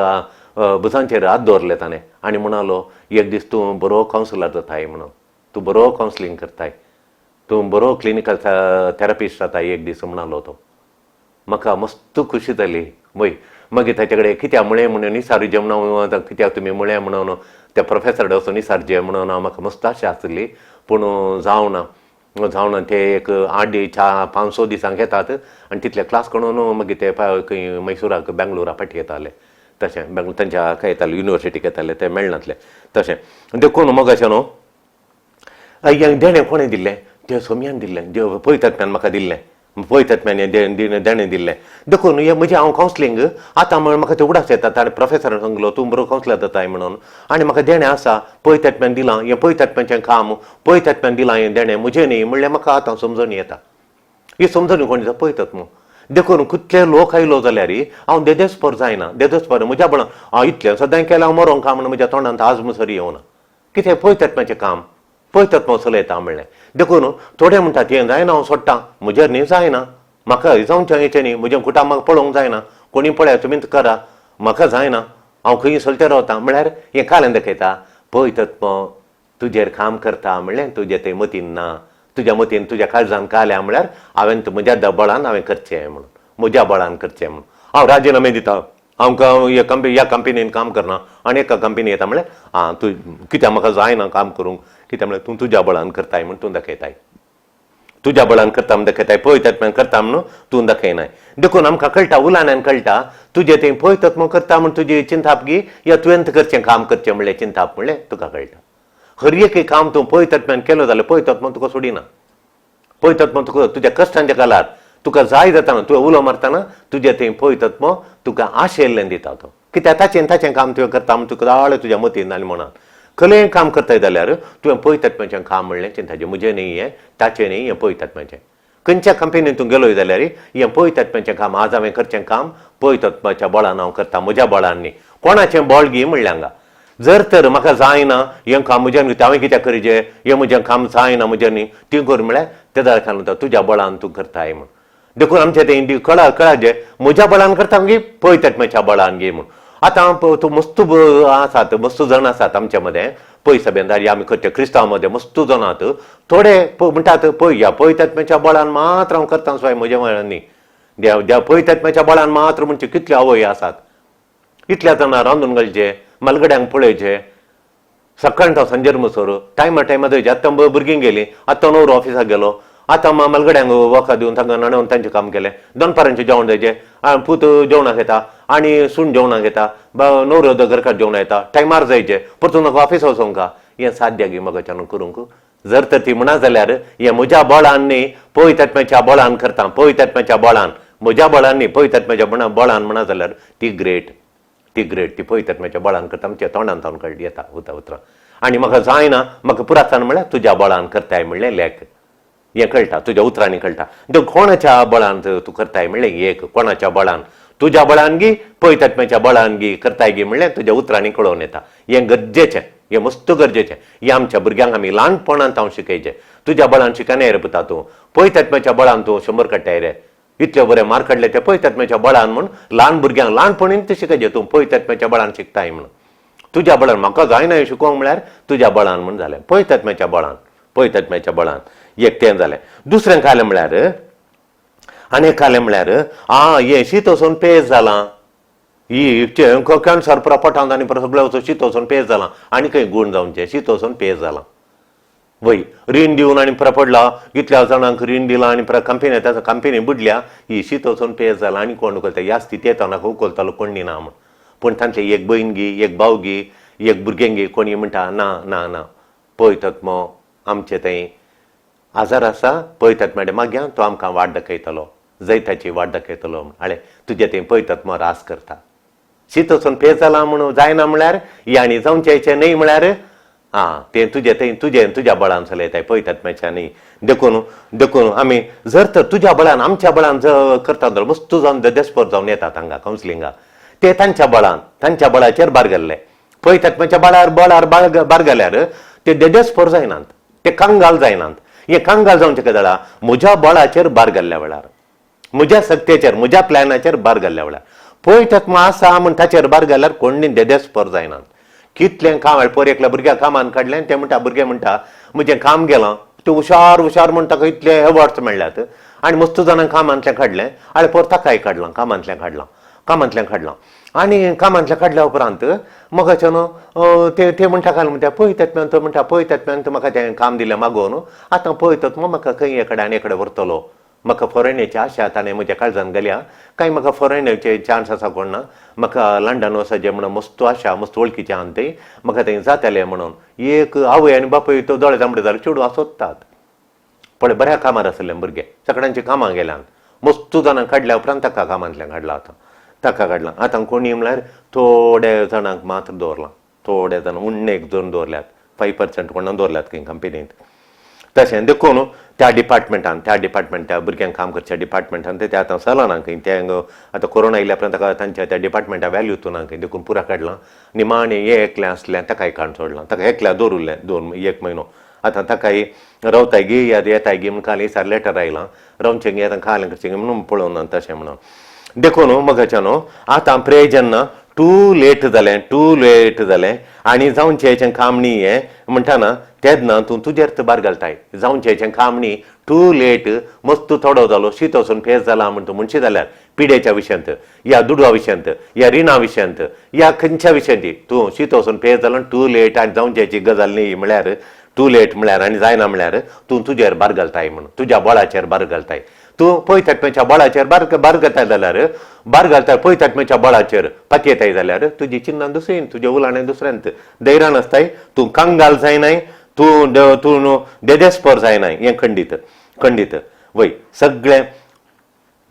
भुजांचेर हात दवरले ताणें आनी म्हणालो एक दीस तूं बरो कावन्सिलर जाताय म्हणून, तूं बरो कावन्सिलींग करताय, तूं बरो क्लिनिकल थेरपिस्ट जाताय एक दीस म्हणालो तो. म्हाका मस्त खुशी जाली वय. मागीर ताचे कडेन कित्याक म्हळें म्हणून निसारजे म्हणून, कित्याक तुमी म्हळें म्हणून त्या प्रोफेसर वचून निसारजे म्हणून म्हाका मस्त आशा आसली, पूण जावना जावना. ते एक 8 दीस 4 5 6 दिसांक येतात आनी तितले क्लास करून मागीर ते खंय मैसुराक बेंगलोरा फाटी येताले, तशें बेंगलोर तांच्या हाका येताले, युनिवर्सिटीक येताले, ते मेळनासले तशें. देखून मग अशें न्हू हें देणें कोणें दिल्लें, तें सोमयान दिल्लें, देव पयतत्म्यान म्हाका दिल्लें, पयतत्म्यान हें देणें दिल्लें. देखून हें म्हजें हांव कावन्सिलींग आतां म्हण म्हाका ते उडास येतात. आनी प्रोफेसरान सांगलो तूं बरो कावन्सिलर जाताय म्हणून, आनी म्हाका देणें आसा पयतत्म्यान दिलां, हें पयतत्म्याचें काम पयतत्म्यान दिलां, हें देणें म्हजें न्ही म्हणल्यार म्हाका आतां समजणी येता. ही समजणी कोण दिता पयतत्म. देखून कितले लोक आयलो जाल्यार हांव देदेस्पर जायना, देदेस्पर म्हज्या बळान हांव इतलें सदां केलें हांव मरोंक का म्हण म्हज्या तोंडांत आज मुसरी येवना. कितें पयतत्म्याचें काम पयतत्म चलयता म्हणलें. देखून थोडे म्हणटात हें जायना हांव सोडटा, म्हजेर न्ही जायना, म्हाका जावचें हेचें न्ही, म्हजें कुटुंबाक पळोवंक जायना, कोणी पळया तुमीच करा, म्हाका जायना, हांव खंय चलते रावता म्हळ्यार हें कालें दाखयता पयतत्म तुजेर काम करता म्हणलें तुजें तें मतीन ना, तुज्या मतीन तुज्या काळजान काल्या म्हळ्यार हांवें म्हज्या बळान हांवें करचें म्हणून, म्हज्या बळान करचें म्हणून हांव राजिनामे दिता, हांव ह्या कंपनीन काम करना आनी एका कंपनी येता म्हळ्यार आं तूं कित्याक म्हाका जायना काम करूंक, कित्याक म्हळ्यार तूं तुज्या बळान करताय म्हूण तूं दाखयताय, तुज्या बळान करता म्हूण दाखयताय, पयतत्म्यान करता म्हणून तूं दाखयनाय. देखून आमकां कळटा, उलाण्यान कळटा तुजें तें पयतत्म करता म्हूण तुजी चिंताप गी या तुवें करचें काम करचें म्हणलें चिंताप म्हणलें तुका कळटा. हर एक काम तूं पयतत्म्यान केलो जाल्यार पयतत्म तुका सोडिना, पयतत्म तुका तुज्या कश्टांच्या कालार तुका जाय जाताना तुवें उलो मारतना तुजें तें पयतत्म तुका आशेल्लें दिता तो, कित्याक ताचें ताचें काम तुवें करता म्हूण तुका दाळे तुज्या मतीन आनी मनान खलें काम करताय जाल्यार तुवें पयतत्म्याचें काम म्हणलें चिंताचें म्हजें न्ही हें ताचें न्ही हें पयतत्म्याचें. खंयच्या कंपनीन तूं गेलोय जाल्यार हें पयतत्म्याचें काम आज हांवें करचें काम पयतत्म्याच्या बळान हांव करता, म्हज्या बळान न्ही, कोणाचें बळ गी म्हणलें हांगा. जर तर म्हाका जायना हें काम म्हज्यान हांवें कित्याक करीजे, हें म्हजें काम जायना म्हज्या न्ही ती कर म्हळ्यार तेदा खाला तुज्या बळान तूं करताय म्हूण. देखून आमचें तें कळा कळाचें म्हज्या बळान करता गी पयतत्म्याच्या बळान गी म्हूण. आतां तूं मस्त आसात, मस्त जाण आसात आमच्या मदें, पयसा बेंदारी आमी करचे क्रिस्तांव मदें मस्तू जाणात थोडे म्हणटात पळय ह्या पवित्र बळान मात्र हांव करता स्वाय म्हज्या बळान न्ही, देव देव पवित्र बळान मात्र म्हणचे कितल्यो आवय आसात, इतल्या जाणां रांदून घालचे, मलगड्यांक पळयचे, सकाळीं हांव सांजेर मसर टायमा टायमा थंयचे. आतां भुरगीं गेलीं, आतां नवरो ऑफिसाक गेलो, आतां मलगड्यांक वखद दिवन तांकां न्हाणोवन तांचें काम केलें, दनपारांचें जेवण जायचें, पूत जेवणाक येता आनी सून जेवणाक येता, नवरो घरकार जेवणाक येता, टायमार जायचें, परतून म्हाका ऑफिस वचोंक. हें साध्य गी म्हज्याच्यान करूंक? जर तर ती म्हणा जाल्यार हें म्हज्या बळान न्ही, पवित्र बळान करता, पवित्र बळान, म्हज्या बळान न्ही, पवित्र बळान म्हणा जाल्यार ती ग्रेट, ती ग्रेट, ती पवित्र बळान करता, आमच्या तोंडान तावन कळ्ळी येता उता उतरां. आनी म्हाका जायना, म्हाका पुरासान म्हळ्यार तुज्या बळान करताय म्हणलें लेख, हें कळटा तुज्या उतरांनी कळटा. देखून कोणाच्या बळान तूं करताय म्हणलें एक, कोणाच्या बळान, तुज्या बळान गी पवित्र बळान गी करताय गी म्हणलें तुज्या उतरांनी कळोवन येता. हें गरजेचें, हें मस्त गरजेचें. हें आमच्या भुरग्यांक आमी ल्हानपणांत हांव शिकयचें. तुज्या बळान शिकनाय रे पुता, तूं पवित्र बळान तूं 100 काडटाय रे, इतले बरे मार्क काडले ते पवित्र बळान म्हूण ल्हान भुरग्यांक ल्हानपणीन शिकयचें, तूं पवित्र बळान शिकताय म्हणून. तुज्या बळान म्हाका जायना हें शिकोवंक म्हळ्यार तुज्या बळान म्हूण जालें, पवित्र बळान, पवित्र बळान एक तें जालें. दुसरें कालें म्हळ्यार आनी एक कालें म्हळ्यार आं हें शीत वचून पेज जालां, ही कॅन्सर पुरा पोटांत आनी पुरा सगळें वचून शीत वचून पेज जालां, आनी खंय गूण जावचें, शीत वचून पेज जालां. वय रीण दिवन आनी पुरा पडला, इतल्या जाणांक रीण दिलां आनी पुरा कंपनी ताचो कंपनी बुडल्या, ही शीत वचून पेज जालां आनी कोण उखलता ह्या स्थितींत नाका उखलतालो कोण ना म्हूण. पूण तांचे एक भयण गी, एक भाव गी, एक भुरगें गी कोणी म्हणटा ना ना ना पळयतात आमचे थंय आजार आसा, पळयतात मॅडम मागीर तो आमकां वाट दाखयतलो, जैताची वाट दाखयतलो. आळे तुजे थंय पळयतात मग रास करता, शीत वचून पेज जालां म्हणून जायना म्हळ्यार ही आनी जावचें न्हय म्हळ्यार आं तें तुजें थंय तुजें तुज्या बळान चलयताय पळयतात मॅच्या न्ही. देखून देखून आमी जर तर तुज्या बळान आमच्या बळान जर करता जाल्यार वस्तू जावन देस्पोर जावन येतात हांगा कावन्सिलिंगाक, ते तांच्या बळान तांच्या बळाचेर बार घाल्ले, पळयतात बळार बळार बार घाल्यार ते देदेस्पोर जायनात, ते कंगाल जायनात. हे कंगाल जावचे कदळा म्हज्या बळाचेर बार घाल्ल्या वेळार, म्हज्या सक्तेचेर म्हज्या प्लॅनाचेर बार घाल्ल्या वेळार पळयतात आसा म्हूण ताचेर बार घाल्यार कोण देदेस्पोर जायनात. कितलें काम पोर एकल्या भुरग्याक कामान काडलें, तें म्हणटा भुरगें म्हणटा म्हजें काम गेलां, तें हुशार हुशार म्हूण ताका इतले एवॉर्ड्स मेळ्ळ्यात आनी मस्त जाणांक कामांतलें काडलें, आनी पोर ताकाय काडलां कामांतलें काडलां कामांतलें काडलां. आनी कामांतलें काडल्या उपरांत म्हाका न्हू ते ते म्हणटा काल म्हणटा पळयतात तो म्हणटा पळयतात म्हाका तें काम दिलें मागोवन, आतां पळयतात म्हाका खंय एकडे आनी एकडे व्हरतलो, म्हाका फॉरेन आशा ताणें म्हज्या काळजान घाल्या, कांय म्हाका फॉरेन येवचे चान्स आसा कोण ना, म्हाका लंडन वचपाचें म्हणून मस्त आशा मस्त वळखीचें आहा थंय म्हाका थंय जातलें म्हणून. एक आवय आनी बापूय तो दोळे तांबडे जाले चेडूं सोदतात, पळय बऱ्या कामार आसले भुरगे सगळ्यांची कामां गेल्यान, मस्त जाणां काडल्या उपरांत ताका कामांतल्यान काडला, आतां ताका काडला. आतां कोणी म्हळ्यार थोड्या जाणांक मात्र दवरलां, थोड्या जाणां उण्णे एक जण दवरल्यात, 5% कोणा दवरल्यात खंय कंपनींत. तशें देखून त्या डिपार्टमेंटान त्या डिपार्टमेंट त्या भुरग्यांक काम करच्या डिपार्टमेंटान ते आतां चलना खंय, तें आतां कोरोना येयल्या उपरांत ताका तांच्या त्या डिपार्टमेंटा वॅल्यू ना खंय, देखून पुरा काडलां. निमाणें हें एकलें आसलें ताकाय काडून सोडलां, ताका एकल्या दवरुल्लें 2 1 म्हयनो, आतां ताकाय रावताय गी येताय गी म्हूण काल सर लेटर आयलां, रावचें गी आतां काल करचें गी म्हणून पळोवन तशें म्हणून. देखून मगाच्यान आतां प्रेजन टू लेट जालें, टू लेट जालें आनी जावचें काम न्ही हें म्हणटा ना तेन्ना तूं तुजेर बार घालताय, जावचें काम न्ही टू लेट मस्त थोडो जालो शीत वचून फेस जाला म्हण तूं म्हणशी जाल्यार पिडेच्या विशयांत या दुडवा विशयांत या रिणा विशयांत या खंयच्या विशयांत तूं शीत वचून फेस जालो टू लेट आनी जावचेची गजाल न्ही म्हळ्यार टू लेट म्हळ्यार आनी जायना म्हळ्यार तूं तुजेर बार घालताय म्हणून तुज्या बळाचेर बार घालताय. तूं पयताटम्याच्या बळाचेर बार बार घालताय जाल्यार बार घालताय पयताटम्याच्या बळाचेर पातयेताय जाल्यार तुजी चिन्नां दुसरीन तुजें उलाणें दुसऱ्यांत धैर्यान आसताय, तूं कंगाल जायनाय, तूं तूं देदेस्पर जायनाय, हें खंडीत खंडीत वय सगळें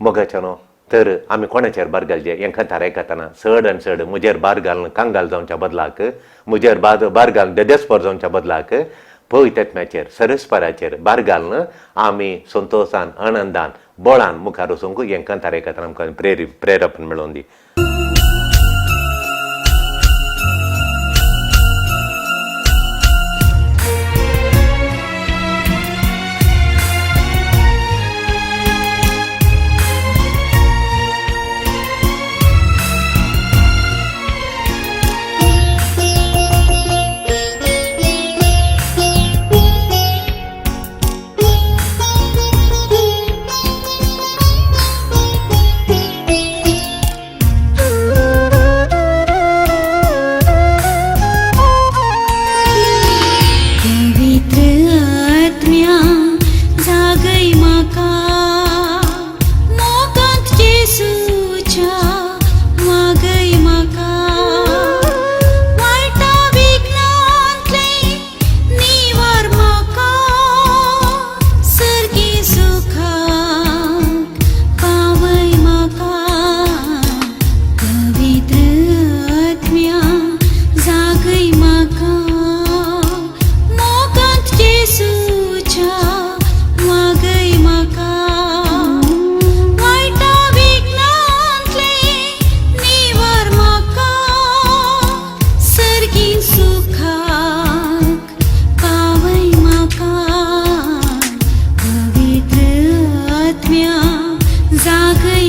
मोगाचें न्हू. तर आमी कोणाचेर बार घालचें हें कथा आयकतना चड आनी चड म्हजेर बार घालून कंगाल जावच्या बदलाक म्हजेर बार घालून देदेस्पर जावच्या बदलाक पवित्रत्म्याचेर सरस्पराचेर बार घालून आमी संतोशान आनंदान बळान मुखार वचूंक हें कांतार आयकतना आमकां प्रेरपण मेळोवन दी.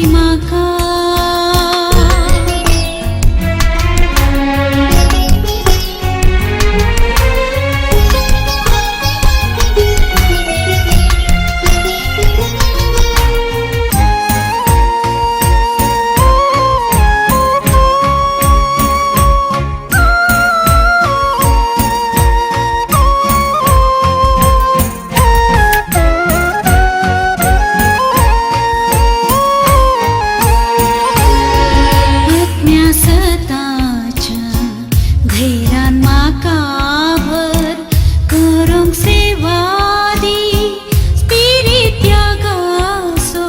जागय म्हाका. आत्म्या सताच्या धैर्यान म्हाका भर, करूंक सेवा दी स्पिरीत त्यागासो.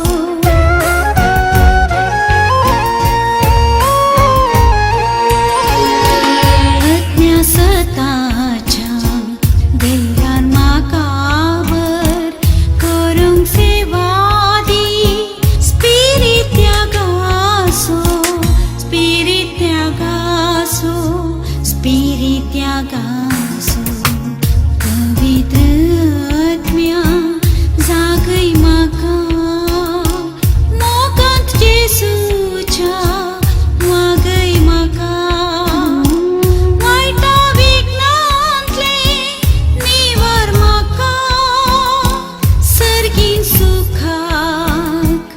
आत्म्या सताच्या धैर्यान म्हाका भर, करूंक सेवा दी स्पिरीत त्यागासो, स्पिरीत त्यागासो, स्पिरीत त्यागासो. पवित्र आत्म्या जागय म्हाका, मोगांत जेसूच्या वागय म्हाका. वायटा विघ्नांतले निवार म्हाका, सर्गीन सुखाक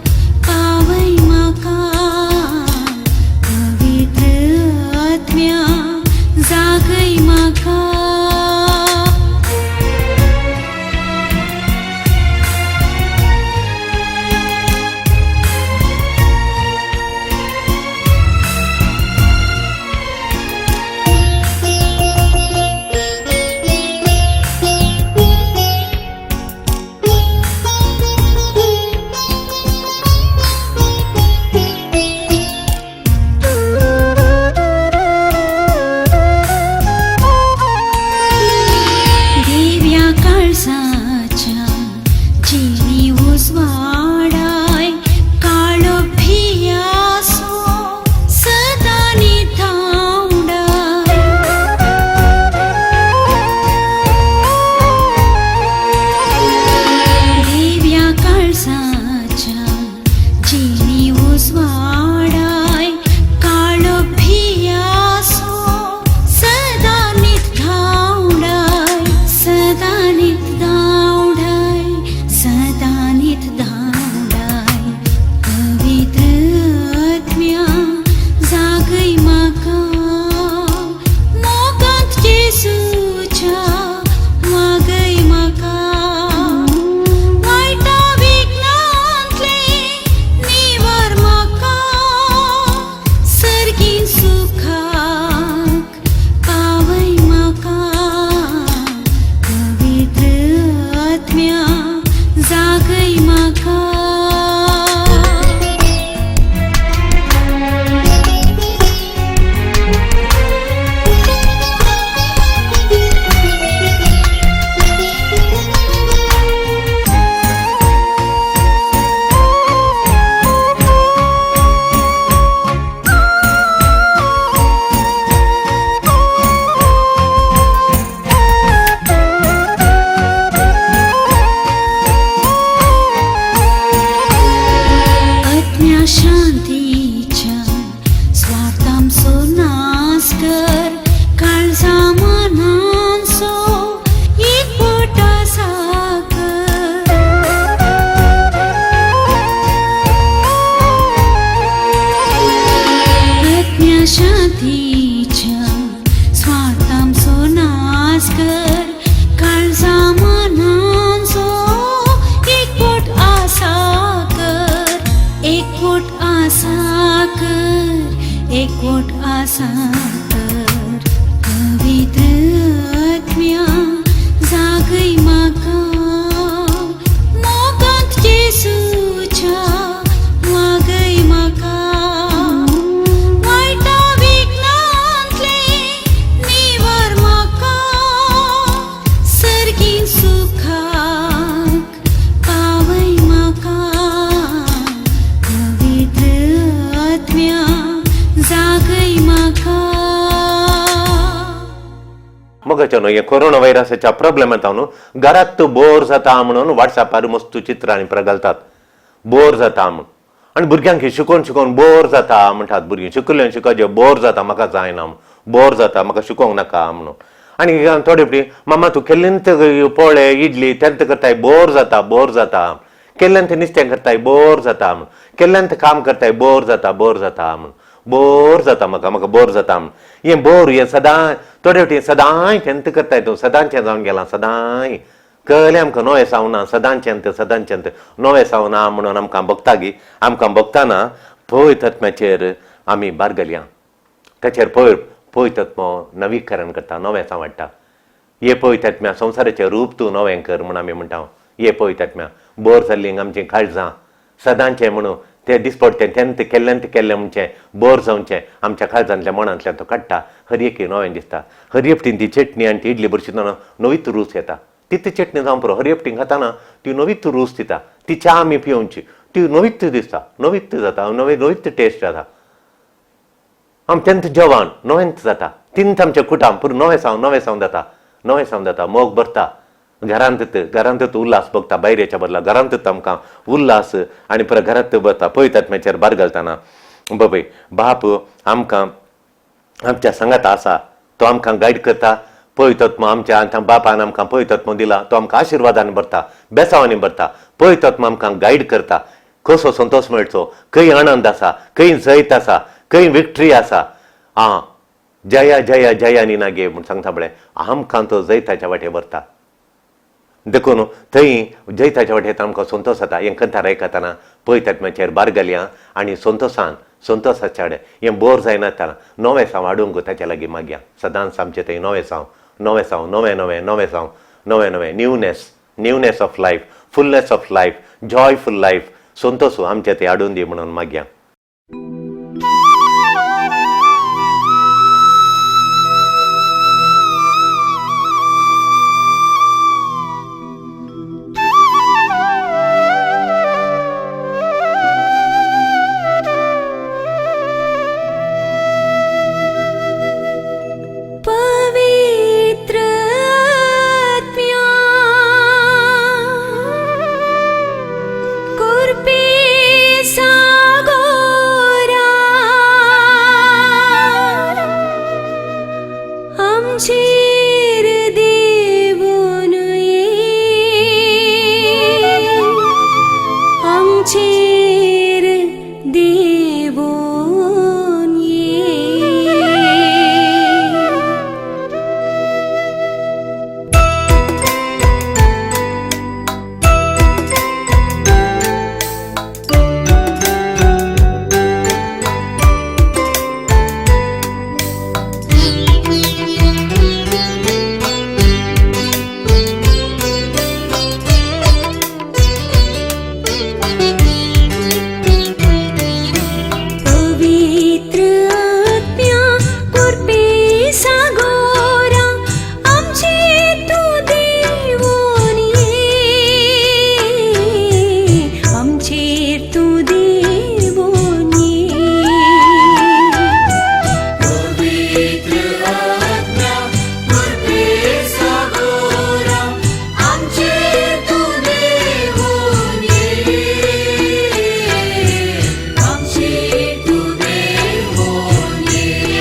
पावय म्हाका. पवित्र आत्म्या जागय म्हाका. देव्या काळजाच्या जिणी उजवाडाय, काळो भियासो सदां धांवडाय. देव्या काळजाच्या जिणी उजवाडाय, काळो भियासो सदां धांवडाय, सदां धांवडाय, सदां धांवडाय. पवित्र आत्म्या जागय म्हाका, मोगांत जेसूच्या वागय म्हाका. वायटा विघ्नांतले निवार म्हाका, सर्गीन सुखाक पावय म्हाका. पवित्र आत्म्या जागय म्हाका. आत्म्या शांतीच्या स्वार्थांचो नाश कर, काळजा मनांचो एकवट साकर. आत्म्या शांतीच्या स्वार्थांचो नाश कर, काळजा मनांचो एकवट आसा कर, एकवट आसा कर, एकवट आसा कर. पवित्र आत्म्या जागय म्हाका, मोगांत जेसूच्या वागय म्हाका. वायटा विघ्नांतले निवार म्हाका, सर्गीन सुखाक पावय म्हाका. पवित्र आत्म्या जागय म्हाका. मोगाचें न्हय, हे कोरोना व्हायरसाच्या प्रॉब्लेम येता न्हू, घरात बोर जाता म्हणून वॉट्सॅपार मस्त चित्रां आनी घालतात, बोर जाता म्हूण. आनी भुरग्यांक शिकोवन शिकोवन बोर जाता म्हणटात. भुरगीं शिकलें शिकोवचें बोर जाता, म्हाका जायना, बोर जाता, म्हाका शिकोवंक नाका म्हणून. आनी थोडे फावटी मामा तूं केल्लेंच पोळे इडली तेंत करताय, बोर जाता, बोर जाता, केल्ल्यान तें नुस्तें करताय, बोर जाता म्हणून, केल्ल्यान तें काम करताय, बोर जाता, बोर जाता म्हणून, बोर जाता म्हाका, म्हाका बोर जाता म्हणून. हें बोर हें सदां थोडे फावटी सदांय तेंत करताय तूं, सदांचें जावन गेलां, सदांय कळ्ळें आमकां नवें सावना, सदांचें तें, सदांचें तें नवें सावना म्हणून आमकां भोगता गी. आमकां भोगताना पळय तत्म्याचेर आमी बारगलया, ताचेर पळय पळय तत्मो नवीकरण करता, नवें सांवाडटा. हे पळय तत्म्या संवसाराचें रूप तूं नवें कर म्हूण आमी म्हणटा. हे पळय तत्म्या बोर जाल्लीं आमचीं काळजां सदांचें म्हणून ते दिसपडटें तेंत केल्लें केल्लें म्हणचें बोर जावचें आमच्या काळजांतल्या मनांतल्यान तो काडटा. हर एक नवें दिसता. हर एकटीन ती चटणी आनी ती इडली भरशितना नवीच रूच येता. तित चटणी जावन पुरो, हर एकटीन खाताना ती नवीच रूच दिता. ती च्या आमी पिवची ती नवीच दिसता, नवीच जाता, नवी नवीच टेस्ट जाता. आम तेंत जेवण नवेंच जाता, तिंत आमचें कुटाम पुरो नवें सावन नवें सावन जाता, नवें सावन जाता. मोग भरता घरांत, घरांत उल्हास बघता, भायरेच्या बदला घरांत आमकां उल्हास आनी परत घरांत बरता. पळयतात मेचेर बार घालतना बाबय बाप आमकां आमच्या सांगात आसा, तो आमकां गायड करता. पळयतात आमच्या बापान आमकां पळयतात दिला, तो आमकां आशिर्वादान भरता, बेसावांनी भरता. पळयतात आमकां गायड करता, कसो संतोश मेळचो, खंय आनंद आसा, खंय जैत आसा, खंय विक्ट्री आसा. आं जया जया जया निना गे म्हूण सांगता पळय, आमकां तो जैताच्या वाटे व्हरता. देखून थंय जैताच्या वाटेर आमकां संतोश जाता. हें कंतार आयकतना पळयतात माचयेर बार घालया आनी संतोशान संतोशाच्या हें बोर जायनासतना नवें साव हाडूंक ताच्या लागीं मागया. सदांच आमचें थंय नवें साव, नवें साव, नवें नवें नवें साव, नवें नवें newness, newness of life, fullness of life, joyful life, Santosh आमचें थंय हाडून दी म्हणून मागया. पवित्र आत्म्या कृपे सागोरा आमचेर देवून ये, आमचेर देवून ये. पवित्र आत्म्या कृपे सागोरा आमचे तूं देवून ये, आमचेर तूं देवून ये. पवित्र आत्म्या कृपे सागोरा आमचेर तूं देवून ये, आमचेर तूं देवून ये.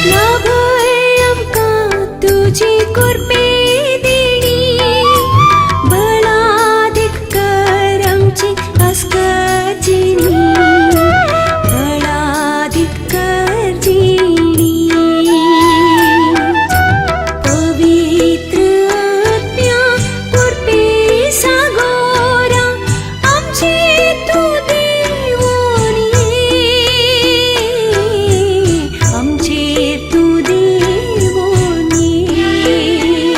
लाभय आमकां तुजी कृपे देणी, बळादीक कर आमची अस्कजिणी, बळादीक कर जिणी. पवित्र आत्म्या कृपे सागोरा आमचे तूं देवून ये, आमचेर तूं देवून ये.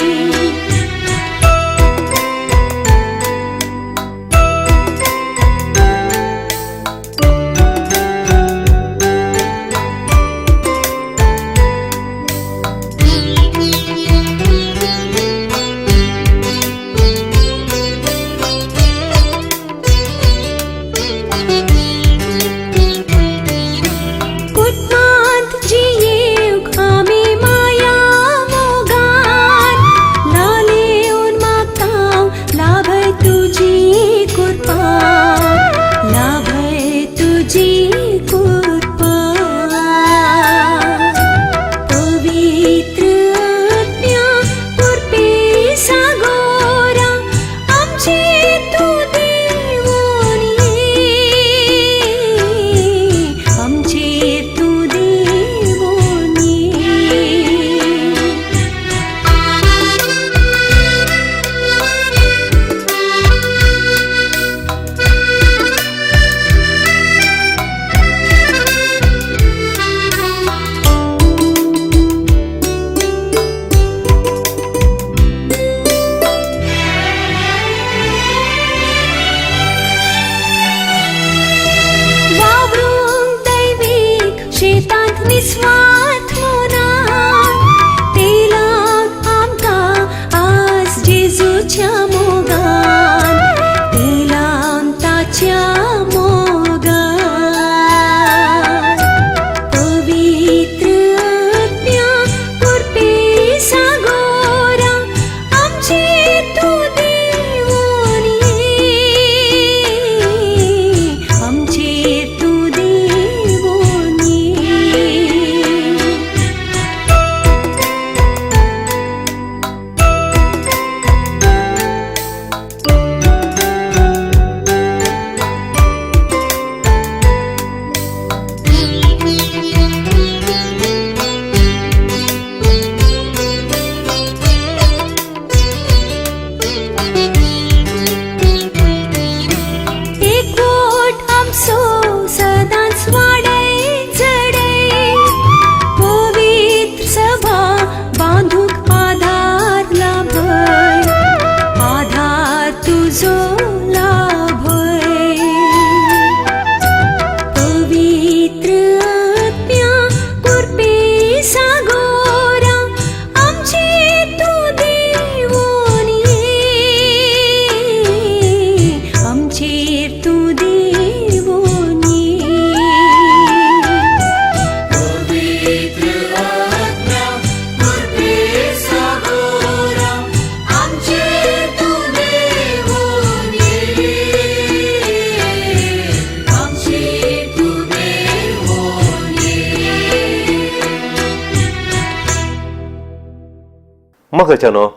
मगच्यानो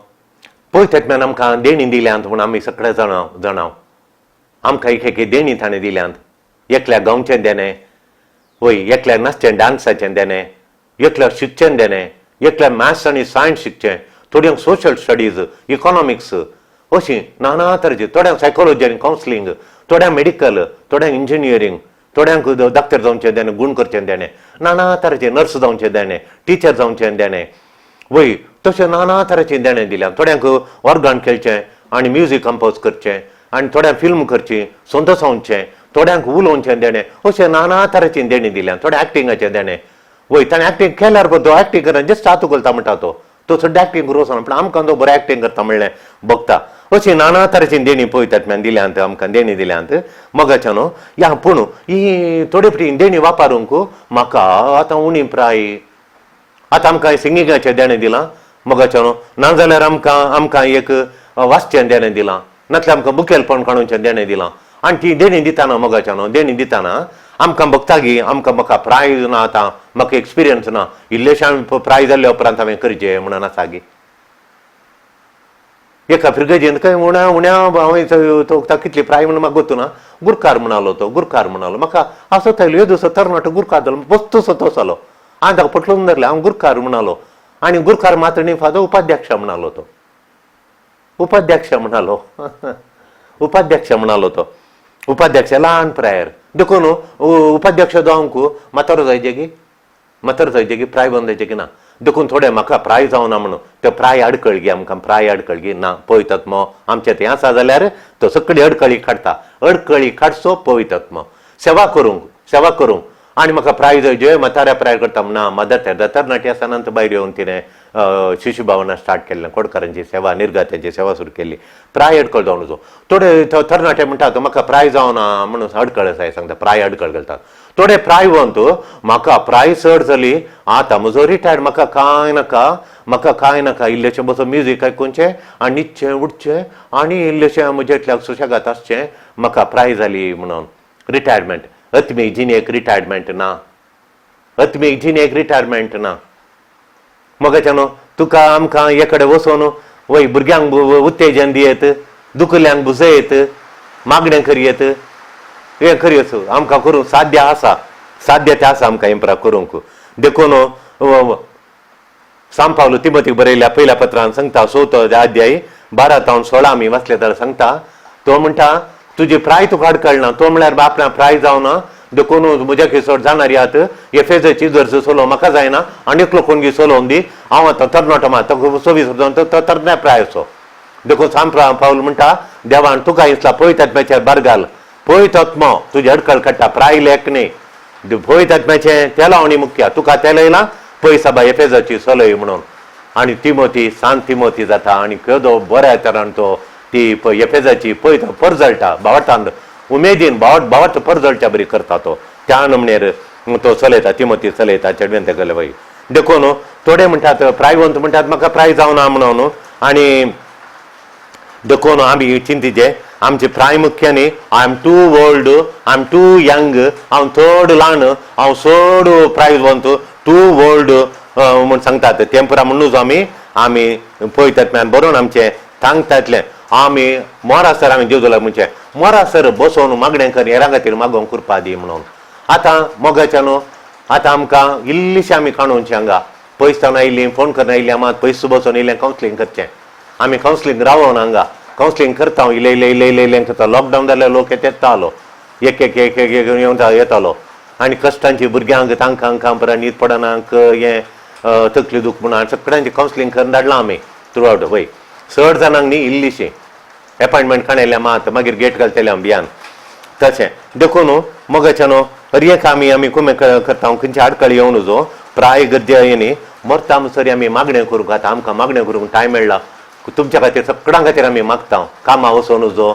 पळयतात आमकां देणी दिल्यांत म्हूण आमी सगळे जाणां जाणां आमकां एक एक देणी ताणें दिल्यांत. एकल्याक गावचें देणें, वय, एकल्याक नाचचें डान्साचें देणें, एकल्याक शिकचें देणें, एकल्याक मॅथ्स आनी सायन्स शिकचें, थोड्यांक सोशल स्टडीज, इकॉनॉमिक्स, अशीं नाना तरेची, थोड्यांक सायकोलॉजी आनी कावन्सिलींग, थोड्यांक मेडिकल, थोड्यांक इंजिनियरींग, थोड्यांक डॉक्टर जावचें देणें, गूण करचें देणें, नाना तरेचें नर्स जावचें देणें, टिचर जावचें देणें, वय, तशें नाना तरेचें देणें दिल्या. थोड्यांक ऑर्गन खेळचें आनी म्युजीक कंपोज करचें आनी थोड्यांक फिल्म करची, सोंतो सांगचें, थोड्यांक उलोवचें देणें, अशें नाना तरेचीं देणीं दिल्या. थोड्या एक्टिंगाचें देणें, वय, ताणें एक्टींग केल्यार तो एक्टींग करना, जस्ट हात उखलता म्हणटा तो तो सड्या एक्टींग करूं वचना, पूण आमकां तो बरो एक्टींग करता म्हणलें बघता. अशीं नाना तरेचीं देणीं पळयतात म्यान दिल्यांत, आमकां देणीं दिल्यांत. मगाच्या न्हू या पूण ही थोडे फावटी देणीं वापरूंक म्हाका आतां उणी प्राय. आतां आमकां सिंगिंगाचें देणें दिलां मगाच्या न्हू, नाजाल्यार आमकां आमकां एक वाचचें देणें दिलां, नातल्यार आमकां मुखेलपण काडूचें देणें दिलां. आनी ती देणीं दितना मगाच्या न्हू, देणीं दितना आमकां बघता गी आमकां म्हाका प्रायज ना, आतां म्हाका एक्सपिरियन्स ना, इल्लेशें प्रायज जाल्ल्या उपरांत हांवें करचें म्हणून आसा गी. एका फिर्गजेन खंय उण्या उण्या हांवें तो कितली प्राय म्हणून म्हाका गोतू ना, गुरकार म्हणालो तो, गुरकार म्हणालो म्हाका असो थंय येदोसो तरणाटो गुरकार जालो, बस्तूसो तो जालो. हांवें ताका पटलून धरलें, हांव गुरकार म्हणालो आनी गुरकार मात्र न्ही फादर, उपाध्यक्ष म्हणालो तो, उपाध्यक्ष म्हणालो, उपाध्यक्ष म्हणालो तो, उपाध्यक्ष ल्हान प्रायर. देखून उपाध्यक्ष जावंक म्हातारो जायचे की, म्हातारो जायचे की, प्राय बंद जायचे की ना. देखून थोडे म्हाका प्राय जावना म्हणून ते प्राय अडकळ गी, आमकां प्राय अडकळ गी ना. पळयतात मो आमचें तें आसा जाल्यार तो सगळी अडकळी काडटा, अडकळी काडचो पळयतात मो सेवा करूंक, सेवा करूंक. आनी म्हाका प्राय जाय, म्हाताऱ्या प्राय करता ना. मदर तेरेजा तरणाटी आसतना भायर येवन तिणें शिशु भावना स्टार्ट केल्लें, कोडकारांची सेवा, निर्गात्यांची सेवा सुरू केल्ली. प्राय अडकळ जावन वचो. थोडे तरणाटे म्हणटात म्हाका प्राय जावना म्हणून अडकळ आसा सांगता, प्राय अडकळ घालतात. थोडे प्रायवंत म्हाका प्राय चड जाली, आतां म्हजो रिटायर्ड, म्हाका कांय नाका, म्हाका कांय नाका, इल्लेशें बसो म्युजीक आयकुचें आनी न्हिदचें उठचें आनी इल्लेशें म्हजेंतल्याक सुशेगाद आसचें, म्हाका प्राय जाली म्हणून रिटायरमेंट. आत्मीक जिणेक रिटायरमेंट ना, आत्मीक जिणेक रिटायरमेंट ना. मगाच्यान तुका आमकां एकडे वचोन, वय, भुरग्यांक उत्तेजन दियत, दुखल्यांक बुजयत, मागणें करयत, हें करयत आमकां करूंक साध्य आसा, साध्य तें आसा आमकां इम्प्रा करूंक. देखून सांत पावलू तिमोतीक बरयल्या पयल्या पत्रान सांगता, चवथो अध्याय 12 तावन 16 आमी वाचले जाल्यार सांगता, तो म्हणटा तुजी प्राय तुका अडकळना. तो म्हळ्यार आपणा प्राय जावना, देखून म्हज्या चड जाणार यात एफेजाची इगर्ज चलोवंक म्हाका जायना आनी एकलो कोण गी चलोवन दी, हांव आतां तरणाटो मा तो 24 वर्सां, तो तरण्या प्रायचो. देखून सांत पावल म्हणटा देवान तुका इसला पवित्र आत्म्याचेर भार घाल, पवित्र आत्मो तुजी अडकळ काडटा. प्राय लेख न्ही, पवित्र आत्म्याचें तेलावणी मुख्य, तुका तेल येयला पळय साबा एफेजाची चलय म्हणून. आनी तिमोती, सांत तिमोती जाता आनी केदो बऱ्या तरान तो ती एफेजाची पळय तो परजळटा, भावार्थान उमेदीन भावार्थ भावार्थ परजळच्या बरी करता तो. त्या नमणेर तो चलयता, तिमोती चलयता चेडवेन तेगेले वय. देखून थोडे म्हणटात प्रायवंत म्हणटात म्हाका प्राय जावना म्हणून. आनी देखून आमी चिंतिचे आमचे प्रामुख्याने I am too old, I am too young, हांव चड ल्हान, हांव चड प्रायवंत, टू ओल्ड म्हूण सांगतात. तें पुरा म्हणूच आमी आमी पळयतात म्यान बरोवन आमचें सांगतातलें. आमी मोरासर आमी जेजूला म्हणचें मोरासर बसोवन मागणें कर, हेरां खातीर मागोवंक कृपा दी म्हणून. आतां मोगाच्या न्हू, आतां आमकां इल्लीशी आमी काणूनची हांगा पयस जावन आयलीं, फोन करून आयलीं, आमी पयस बसोवन इल्लें कावन्सिलींग करचें. आमी कावन्सिलींग रावोन हांगा कावन्सिलींग करता, इल्लें इल्लें इल्लें इल्लें इल्लें करता. लॉकडावन जाल्यार लोक येतालो, एक एक एक एक एक येवन येतालो आनी कश्टांची भुरग्यांक तांकां हांकां परत न्हीद पडनाक हें तकली दूख म्हणून सगळ्यांची कावन्सिलींग करून धाडलां आमी थ्रू आवट. वय, चड जाणांक न्ही, इल्लीशी एपॉयंटमेंट काडयल्या मात मागीर गेट घालतले आमी बियान तशें. देखून मोगाच्या न्हू, हर एक आमी आमी कुमे करता, खंयची आडखळ येवन जो प्राय गरजे न्ही मरता म्हणसर आमी मागणें करूंक. आतां आमकां मागणें करूंक टायम मेळ्ळा. तुमच्या खातीर, सगळ्यां खातीर आमी मागता. कामां वचोन जो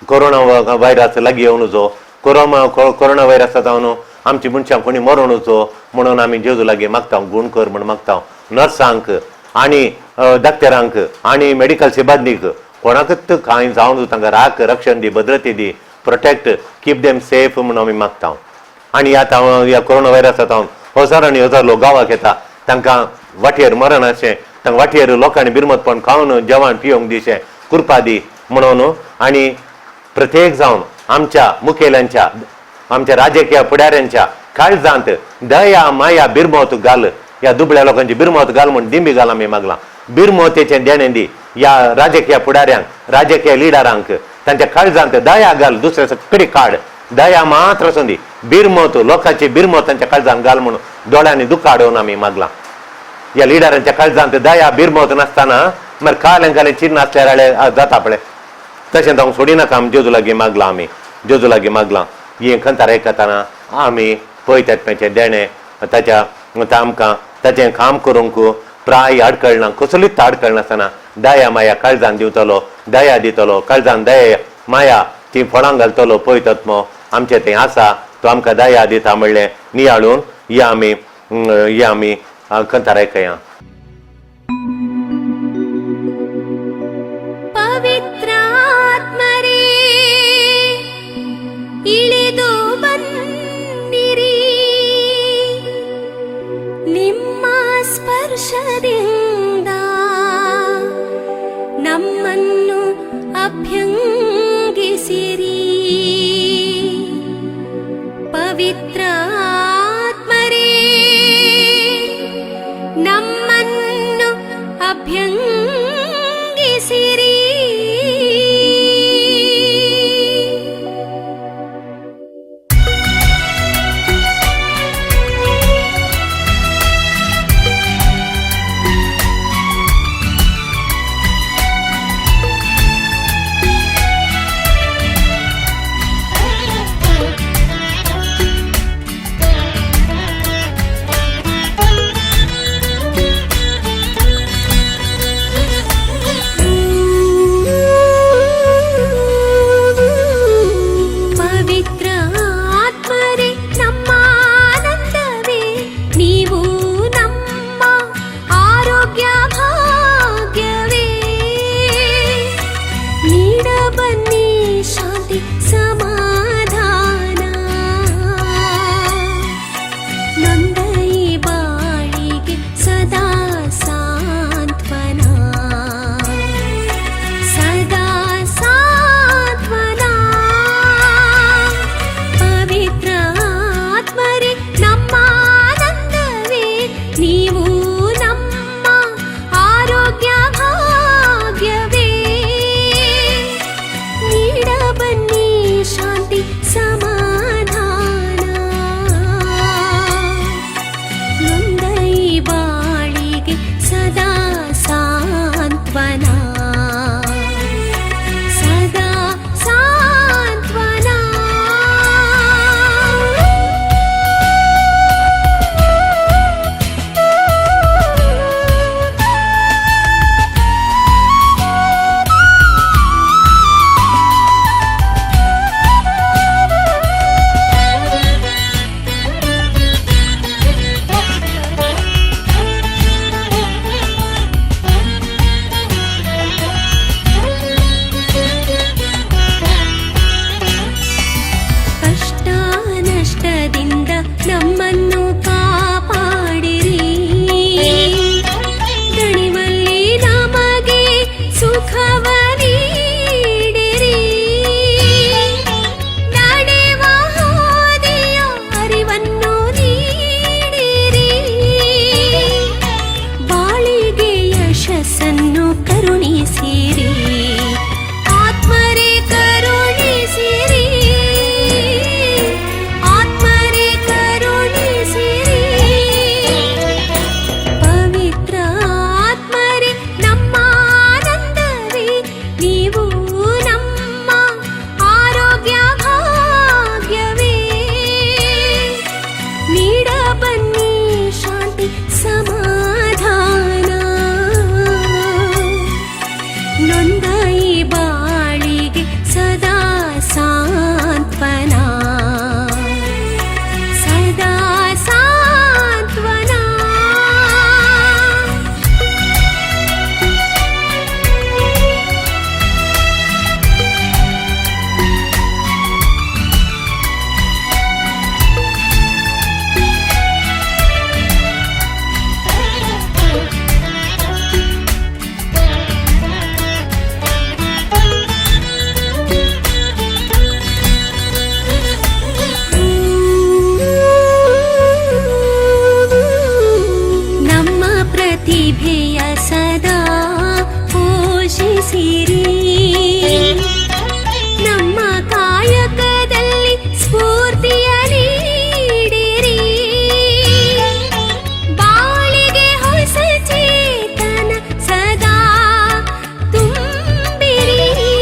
कोरोना व्हायरस लागीं येवन जो कोरोना कोरोना व्हायरस जावन आमची मनशां कोणी मरोन वचो म्हणून आमी जेजू लागीं मागता, गूण कर म्हूण मागता. नर्सांक आनी डॉक्टरांक आनी मेडिकल सिब्बंदीक कोणाकच कांय जावन तांकां राख, रक्षण दी, भद्रते दी, प्रोटेक्ट, कीप देम सेफ म्हणून आमी मागता. आनी आतां ह्या कोरोना व्हायरस जावन हजारांनी हजार लोक गांवाक येता, तांकां वाटेर मरण अशें तांकां वाटेर लोकांनी बिरमतपण खावन जेवण पिवंक दिवचें कृपा दी म्हणून. आनी प्रत्येक जावन आमच्या मुखेल्यांच्या, आमच्या राजकीय फुडाऱ्यांच्या काळजांत दया माया बिरमत घाल, ह्या दुबळ्या लोकांची बिरमत घाल म्हूण दिंबी घाल आमी मागलां. बिरमोतेचें देणें दी ह्या राजकीय फुडाऱ्यांक, राजकीय लिडरांक, तांच्या काळजांत दया घाल, दुसऱ्या सगळी काड, दया मात्र आसूं दी, बिरमत लोकांची बिरमत तांच्या काळजांत घाल म्हणून दोळ्यांनी दुख्ख हाडोवन आमी मागलां. ह्या लिडरांच्या काळजांत दया बिरमत नासतना मागीर कालें कालें चिन्न आसल्यार जाता पळय, तशें जावंक सोडिनाका. आमी जेजू लागीं मागलां, आमी जेजू लागीं मागलां. हें खंतार आयकतना आमी पयत्यात्म्याचें देणें ताच्या आमकां ताचें काम करूंक प्राय आडखळ ना, कसलीच आडखळ नासतना दया माया काळजान दिवतलो, दया दितलो, काळजान दया माया ती फळां घालतलो. पयतत्मो आमचें थंय आसा, तो आमकां दया दिता म्हणलें नियाळून या आमी या आमी खंतार आयकया. ಪವಿತ್ರಾತ್ಮರೇ ಇಳಿದು ಬನ್ನಿರಿ, ನಿಮ್ಮ ಸ್ಪರ್ಶದಿಂದ ನಮ್ಮನ್ನು ಅಭ್ಯಂಗಿಸಿರಿ. ಪವಿತ್ರ ಆತ್ಮರೇ ನಮ್ಮನ್ನು ಅಭ್ಯಂಗಿಸಿರಿ. ಪವಿತ್ರ ಆತ್ಮರೇ ನಮ್ಮ ಆನಂದವೇ, ನೀವು ನಮ್ಮ ಆರೋಗ್ಯ ಭಾಗ್ಯವೇ. ನೀಡ ಬನ್ನಿ ಶಾಂತಿ ಸಮಾಧಾನ, ನೊಂದ ಈ ಬಾಳಿಗೆ ಸದಾ ಸಾಂತ್ವನ, ಸದಾ ಸಾಂತ್ವನ. ಪವಿತ್ರ ಆತ್ಮರೇ ನಮ್ಮ ಆನಂದವೇ, ನೀವು ನಮ್ಮ ಆರೋಗ್ಯ ಭಾಗ್ಯವೇ. ನೀಡ ಬನ್ನಿ ಶಾಂತಿ ಸಮಾಧಾನ, ನೊಂದ ಈ ಬಾಳಿಗೆ ಸದಾ ಸಾಂತ್ವನ, ಸದಾ ಸಾಂತ್ವನ. ಕಷ್ಟ ನಷ್ಟದಿಂದ ನಮ್ಮನ್ನು ಕಾಪಾಡಿರಿ, ದಣಿವಲ್ಲಿ ನಮಗೆ ಸುಖವ ನೀಡಿರಿ. ನಡೆವ ಹಾದಿಯ ಅರಿವನ್ನು ನೀಡಿರಿ, ಬಾಳಿಗೆ ಯಶಸ್ಸನ್ನು ಕರುಣಿಸಿರಿ. ಆತ್ಮರೇ ಕರುಣಿಸಿರಿ, ಆತ್ಮರೇ ಕರುಣಿಸಿರಿ. ಪವಿತ್ರ ಆತ್ಮರೇ ನಮ್ಮ ಆನಂದವೇ, ನೀವು ನಮ್ಮ ಆರೋಗ್ಯ ಭಾಗ್ಯವೇ. ನೀಡ ಬನ್ನಿ ಶಾಂತಿ ಸಮಾಧಾನ. ಕರುಣಿಸಿರಿ, ನಮ್ಮ ಕಾಯಕದಲ್ಲಿ ಸ್ಫೂರ್ತಿಯ ನೀಡಿರಿ, ಬಾಳಿಗೆ ಹೊಸ ಚೇತನ ಸದಾ ತುಂಬಿರಿ,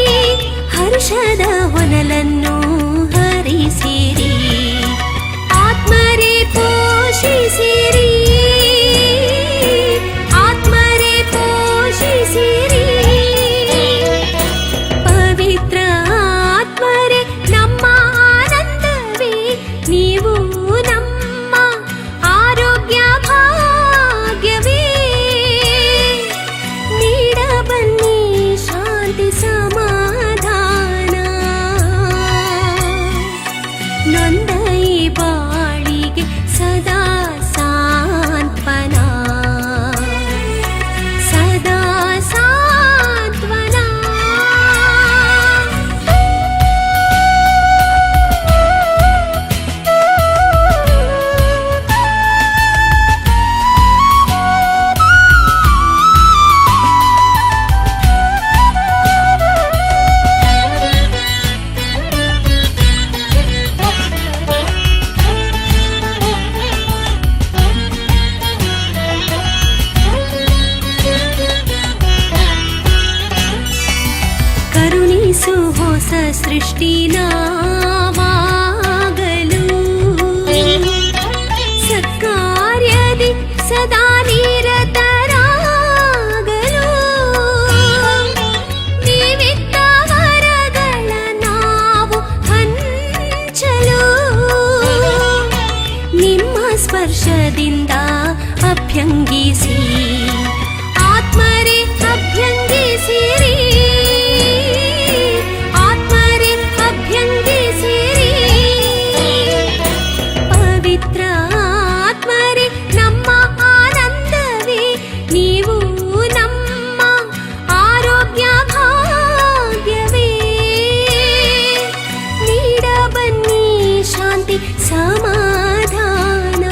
ಹರ್ಷದ ಹೊನಲನ್ನು ಹರಿಸಿರಿ, ಆತ್ಮರೇ ಪೋಷಿಸಿರಿ, ಆತ್ಮರೇ ಪೋಷಿಸಿರಿ. ಪವಿತ್ರ ಆತ್ಮರೇ ನಮ್ಮ ಆನಂದವೇ, ನೀವು ನಮ್ಮ ಆರೋಗ್ಯ ಭಾಗ್ಯವೇ. ನೀಡ ಬನ್ನಿ ಶಾಂತಿ ಸಮಾಧಾನ, ನೊಂದ ಈ ಬಾಳಿಗೆ ಸದಾ ಸಾಂತ್ವನ, ಸದಾ ಸಾಂತ್ವನ. ಕರುಣಿಸು ಹೊಸ ಸೃಷ್ಟಿ ನಾವಾಗಲು, ಸತ್ಕಾರ್ಯದಿ ಸದಾ ನಿರತರಾಗಲು, ನೀವಿತ್ತ ವರಗಳ ನಾವು ಹಂಚಲು, ನಿಮ್ಮ ಸ್ಪರ್ಶದಿಂದ ಅಭ್ಯಂಗಿಸಿ, ಆತ್ಮರೇ ಅಭ್ಯಂಗಿಸಿರಿ, ಆತ್ಮರೇ ಅಭ್ಯಂಗಿಸಿರಿ. ಪವಿತ್ರ ಆತ್ಮರೇ ನಮ್ಮ ಆನಂದವೇ, ನೀವು ನಮ್ಮ ಆರೋಗ್ಯ ಭಾಗ್ಯವೇ. ನೀಡ ಬನ್ನಿ ಶಾಂತಿ ಸಮಾಧಾನ,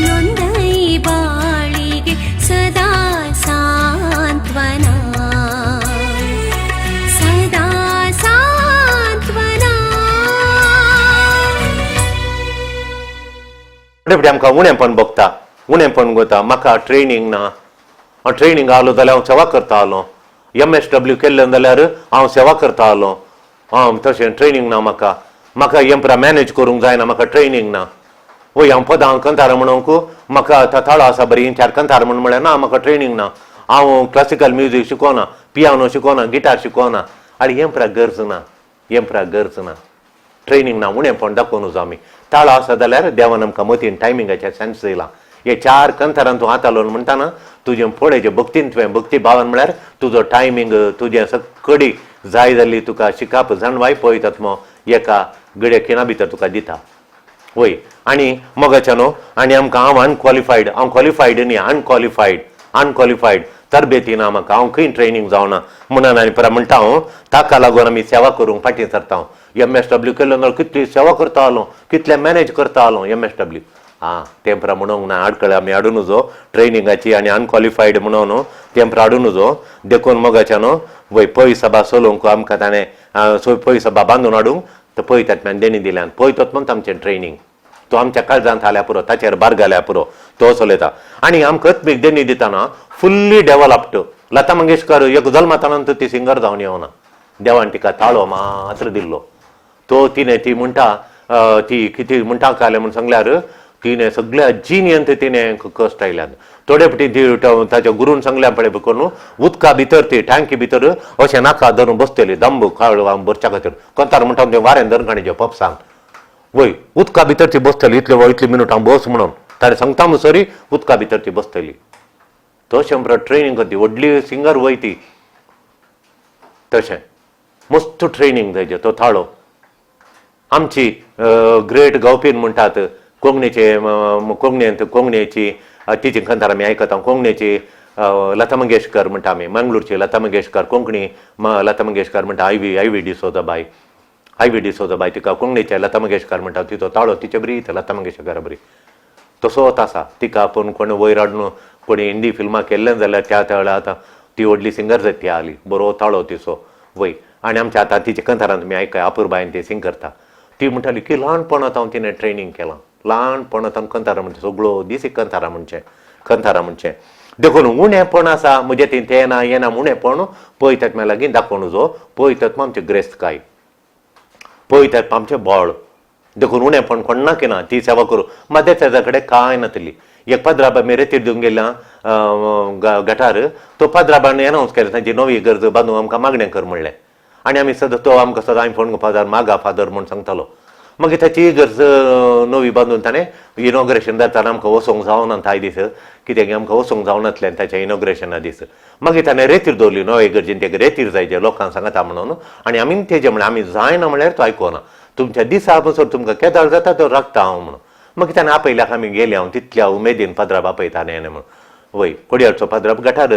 ನೊಂದ ಈ ಬಾಳಿಗೆ ಸದಾ ಸಾಂತ್ವನ, ಸದಾ ಸಾಂತ್ವನ. फुडें फुडें आमकां उणेंपण भोगता, उणेंपण गोता. म्हाका ट्रेनींग ना, हांव ट्रेनींग आहलो जाल्यार हांव सेवा करता आहलो, एमएसडब्ल्यू केल्लें जाल्यार हांव सेवा करता आहलो, हांव तशें ट्रेनींग ना म्हाका, म्हाका एम्परा मॅनेज करूंक जायना, म्हाका ट्रेनींग ना. वय हांव पदां कंतार म्हणूंक म्हाका आतां ताळो आसा बरी, चार कंतार म्हूण म्हळ्यार ना, म्हाका ट्रेनींग ना, हांव क्लासिकल म्युजीक शिकोना, पियानो शिकोना, गिटार शिकोना. आनी एम्परा गरज ना, एम्परा गरज ना, ट्रेनींग ना, उणेंपण दाखोवन आमी. ताळो आसा जाल्यार देवान आमकां मतीन टायमिंगाचें सेन्स दिलां. हे चार कंतारान तूं हात हालोवन म्हणटाना तुजें पळय भक्तीन, तुवें भक्ती भावान म्हळ्यार तुजो टायमींग तुजें सकडी जाय जाल्ली तुका शिकाप जाणवाय पळयतात मो एका गड्या खिणा भितर तुका दिता. वय आनी मोगाच्या न्हू, आनी आमकां हांव अनक्वॉलिफायड, हांव क्वॉलिफायड न्ही, अनक्वॉलिफायड, अनक्वॉलिफायड तरबेती ना म्हाका, हांव खंय ट्रेनींग जावना म्हणून आनी परत म्हणटा हांव, ताका लागून आमी सेवा करूंक फाटीं सरता. हांव एमएसडब्ल्यू केल्लो जाल्यार कितली सेवा करता आहलो, कितलें मॅनेज करता आहलो एमएसडब्ल्यू. आं तें परा म्हणूंक ना, आडखळ आमी हाडूं नजो ट्रेनिंगाची आनी अनक्वॉलिफायड म्हणून न्हू तें परा हाडूं नजो. देखून मोगाच्या न्हू, वय पय सभा चलोवंक आमकां ताणें पय सभा बांदून हाडूंक तो पय तातम्यान देणी दिल्यान पय तोच म्हणटा आमचें ट्रेनींग तो आमच्या काळजांत आल्या पुरो, ताचेर बार घाल्या पुरो, तो चलयता. आनी आमकां आत्मीक देणी दितना फुल्ली डेवलप्ड. लता मंगेशकर एक जल्मताना ती सिंगर जावन येवना, देवान तिका ताळो मात्र दिल्लो. तो तिणें ती म्हणटा ती कितें म्हणटा कालें म्हूण सांगल्यार तिणें सगळ्या जिनियंत तिणें कश्ट आयल्यात. थोडे फावटी ती ताच्या गुरून सांगल्या पळय करून उदका भितर ती टांकी भितर अशें नाका धरून बसतली दंब काळ भरच्या खातीर कंतार म्हणटा तें वारें धरून काडचें पप्सान. वय उदका भितर ती बसतली इतले इतले मिनट हांव बस म्हणून ताणें सांगता म्हणसरी उदका भितर ती बसतली. तशें म्हळ्यार ट्रेनींग करती व्हडली सिंगर वय ती, तशें मस्त ट्रेनींग जायचें तो थाळो. आमची ग्रेट गावपीन म्हणटात कोंकणीचे, कोंकणींत कोंकणीची तिची कंतार आमी आयकता. कोंकणीची लता मंगेशकर म्हणटा आमी, मंगळूरची लता मंगेशकर, कोंकणी लता मंगेशकर म्हणटा. आयवी डिसोजा बाय, आयवी डिसोजा बाय, तिका कोंकणीचे लता मंगेशकर म्हणटा. तिचो ताळो तिचे बरी, लता मंगेशकर बरी. तसोच आसा. तिका आपूण कोण वयर हाडून कोणी हिंदी फिल्मां केल्लें जाल्यार त्या त्या वेळार आतां ती व्हडली सिंगर जाता ती आली, बरो ताळो तिचो. वय, आनी आमच्या आतां तिच्या कंतारान तुमी आयकय, अपुरबायेन ती सिंग करता. ती म्हणटाली की ल्हानपणांत हांव तिणें ट्रेनींग केलां, ल्हानपणांत हांव कंतारां म्हणचें, सगळो दीस कंतारां म्हणचें, कंतारां म्हणचें. देखून उणेपण आसा म्हजें तें तें ना हें ना, उणेपण पळयतात लागीं दाखोवन जो पळयतात आमचें ग्रेस्तकाय, पळयतात आमचें बळ. देखून उणेपण कोण्णाक ना, ती सेवा करूं. मदर तेजा कडेन कांय नातली. एक पाद्राबा आमी रेतीर दिवंक गेल्ल्या गटार, तो पाद्राबान एनावन्स केलें तांची नवी इगर्ज बांदूंक आमकां मागणें कर म्हणलें. आनी आमी सदां तो आमकां सदां आमी फोन फादर मागा फादर म्हूण सांगतालो. मागीर ताची इगर्ज नवी बांदून ताणें इनॉग्रेशन जाताना आमकां वचोंक जावना ताय दीस, कित्याक आमकां वचोंक जावनातलें ताच्या इनॉग्रेशना दीस. मागीर ताणें रेतीर दवरली नवे इगर्जीन, तेका रेतीर जाय जे लोकांक सांगता म्हणून. आनी आमी तेजें म्हणलें आमी जायना म्हणल्यार तो आयकोना, तुमच्या दिसा पसर तुमकां केदाळ जाता तो राखता हांव म्हणून. मागीर ताणें आपयल्याक आमी गेले, हांव तितल्या उमेदीन पाद्राब आपयता न्ही म्हणून. वय, कोडयाळचो पाद्राब गटार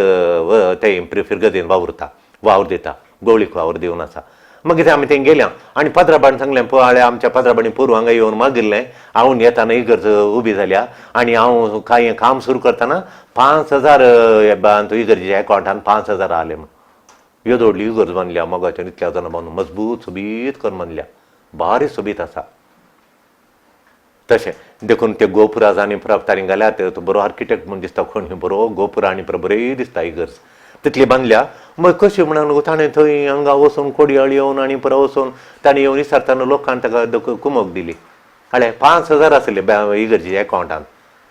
ते फिरगदीन वावुरता, वावर दिता, गोवळीक वावर दिवन आसा. मागीर आमी थंय गेल्या आनी पाद्राबान सांगलें, पळय आमच्या पाद्राबांनी पोरूं हांगा येवन मागिल्लें, हांव येताना इगर्ज उबी जाल्या आनी हांव कांय काम सुरू करतना 5,000 इगर्जेच्या एकावंटान 5,000 आले म्हणून. येदो व्हडली इगर्ज बांदल्या मोगाच्यान इतल्या जाणां बांदून मजबूत सोबीत करून बांदल्या, भारी सोबीत आसा. तशें देखून ते गोपुरां आनी तांणी घाल्यात, तो बरो आर्किटेक्ट म्हूण दिसता कोण, बरो गोपुरां आनी बरी दिसता इगर्ज तितली बांदल्या. मागीर कशी म्हणून ताणें थंय हांगा वचून कोडयाळ येवन आनी परत वचून ताणें येवन विचारतना लोकांक ताका कुमक दिली. हाडले 5,000 आसले इगर्जेच्या एकावंटान,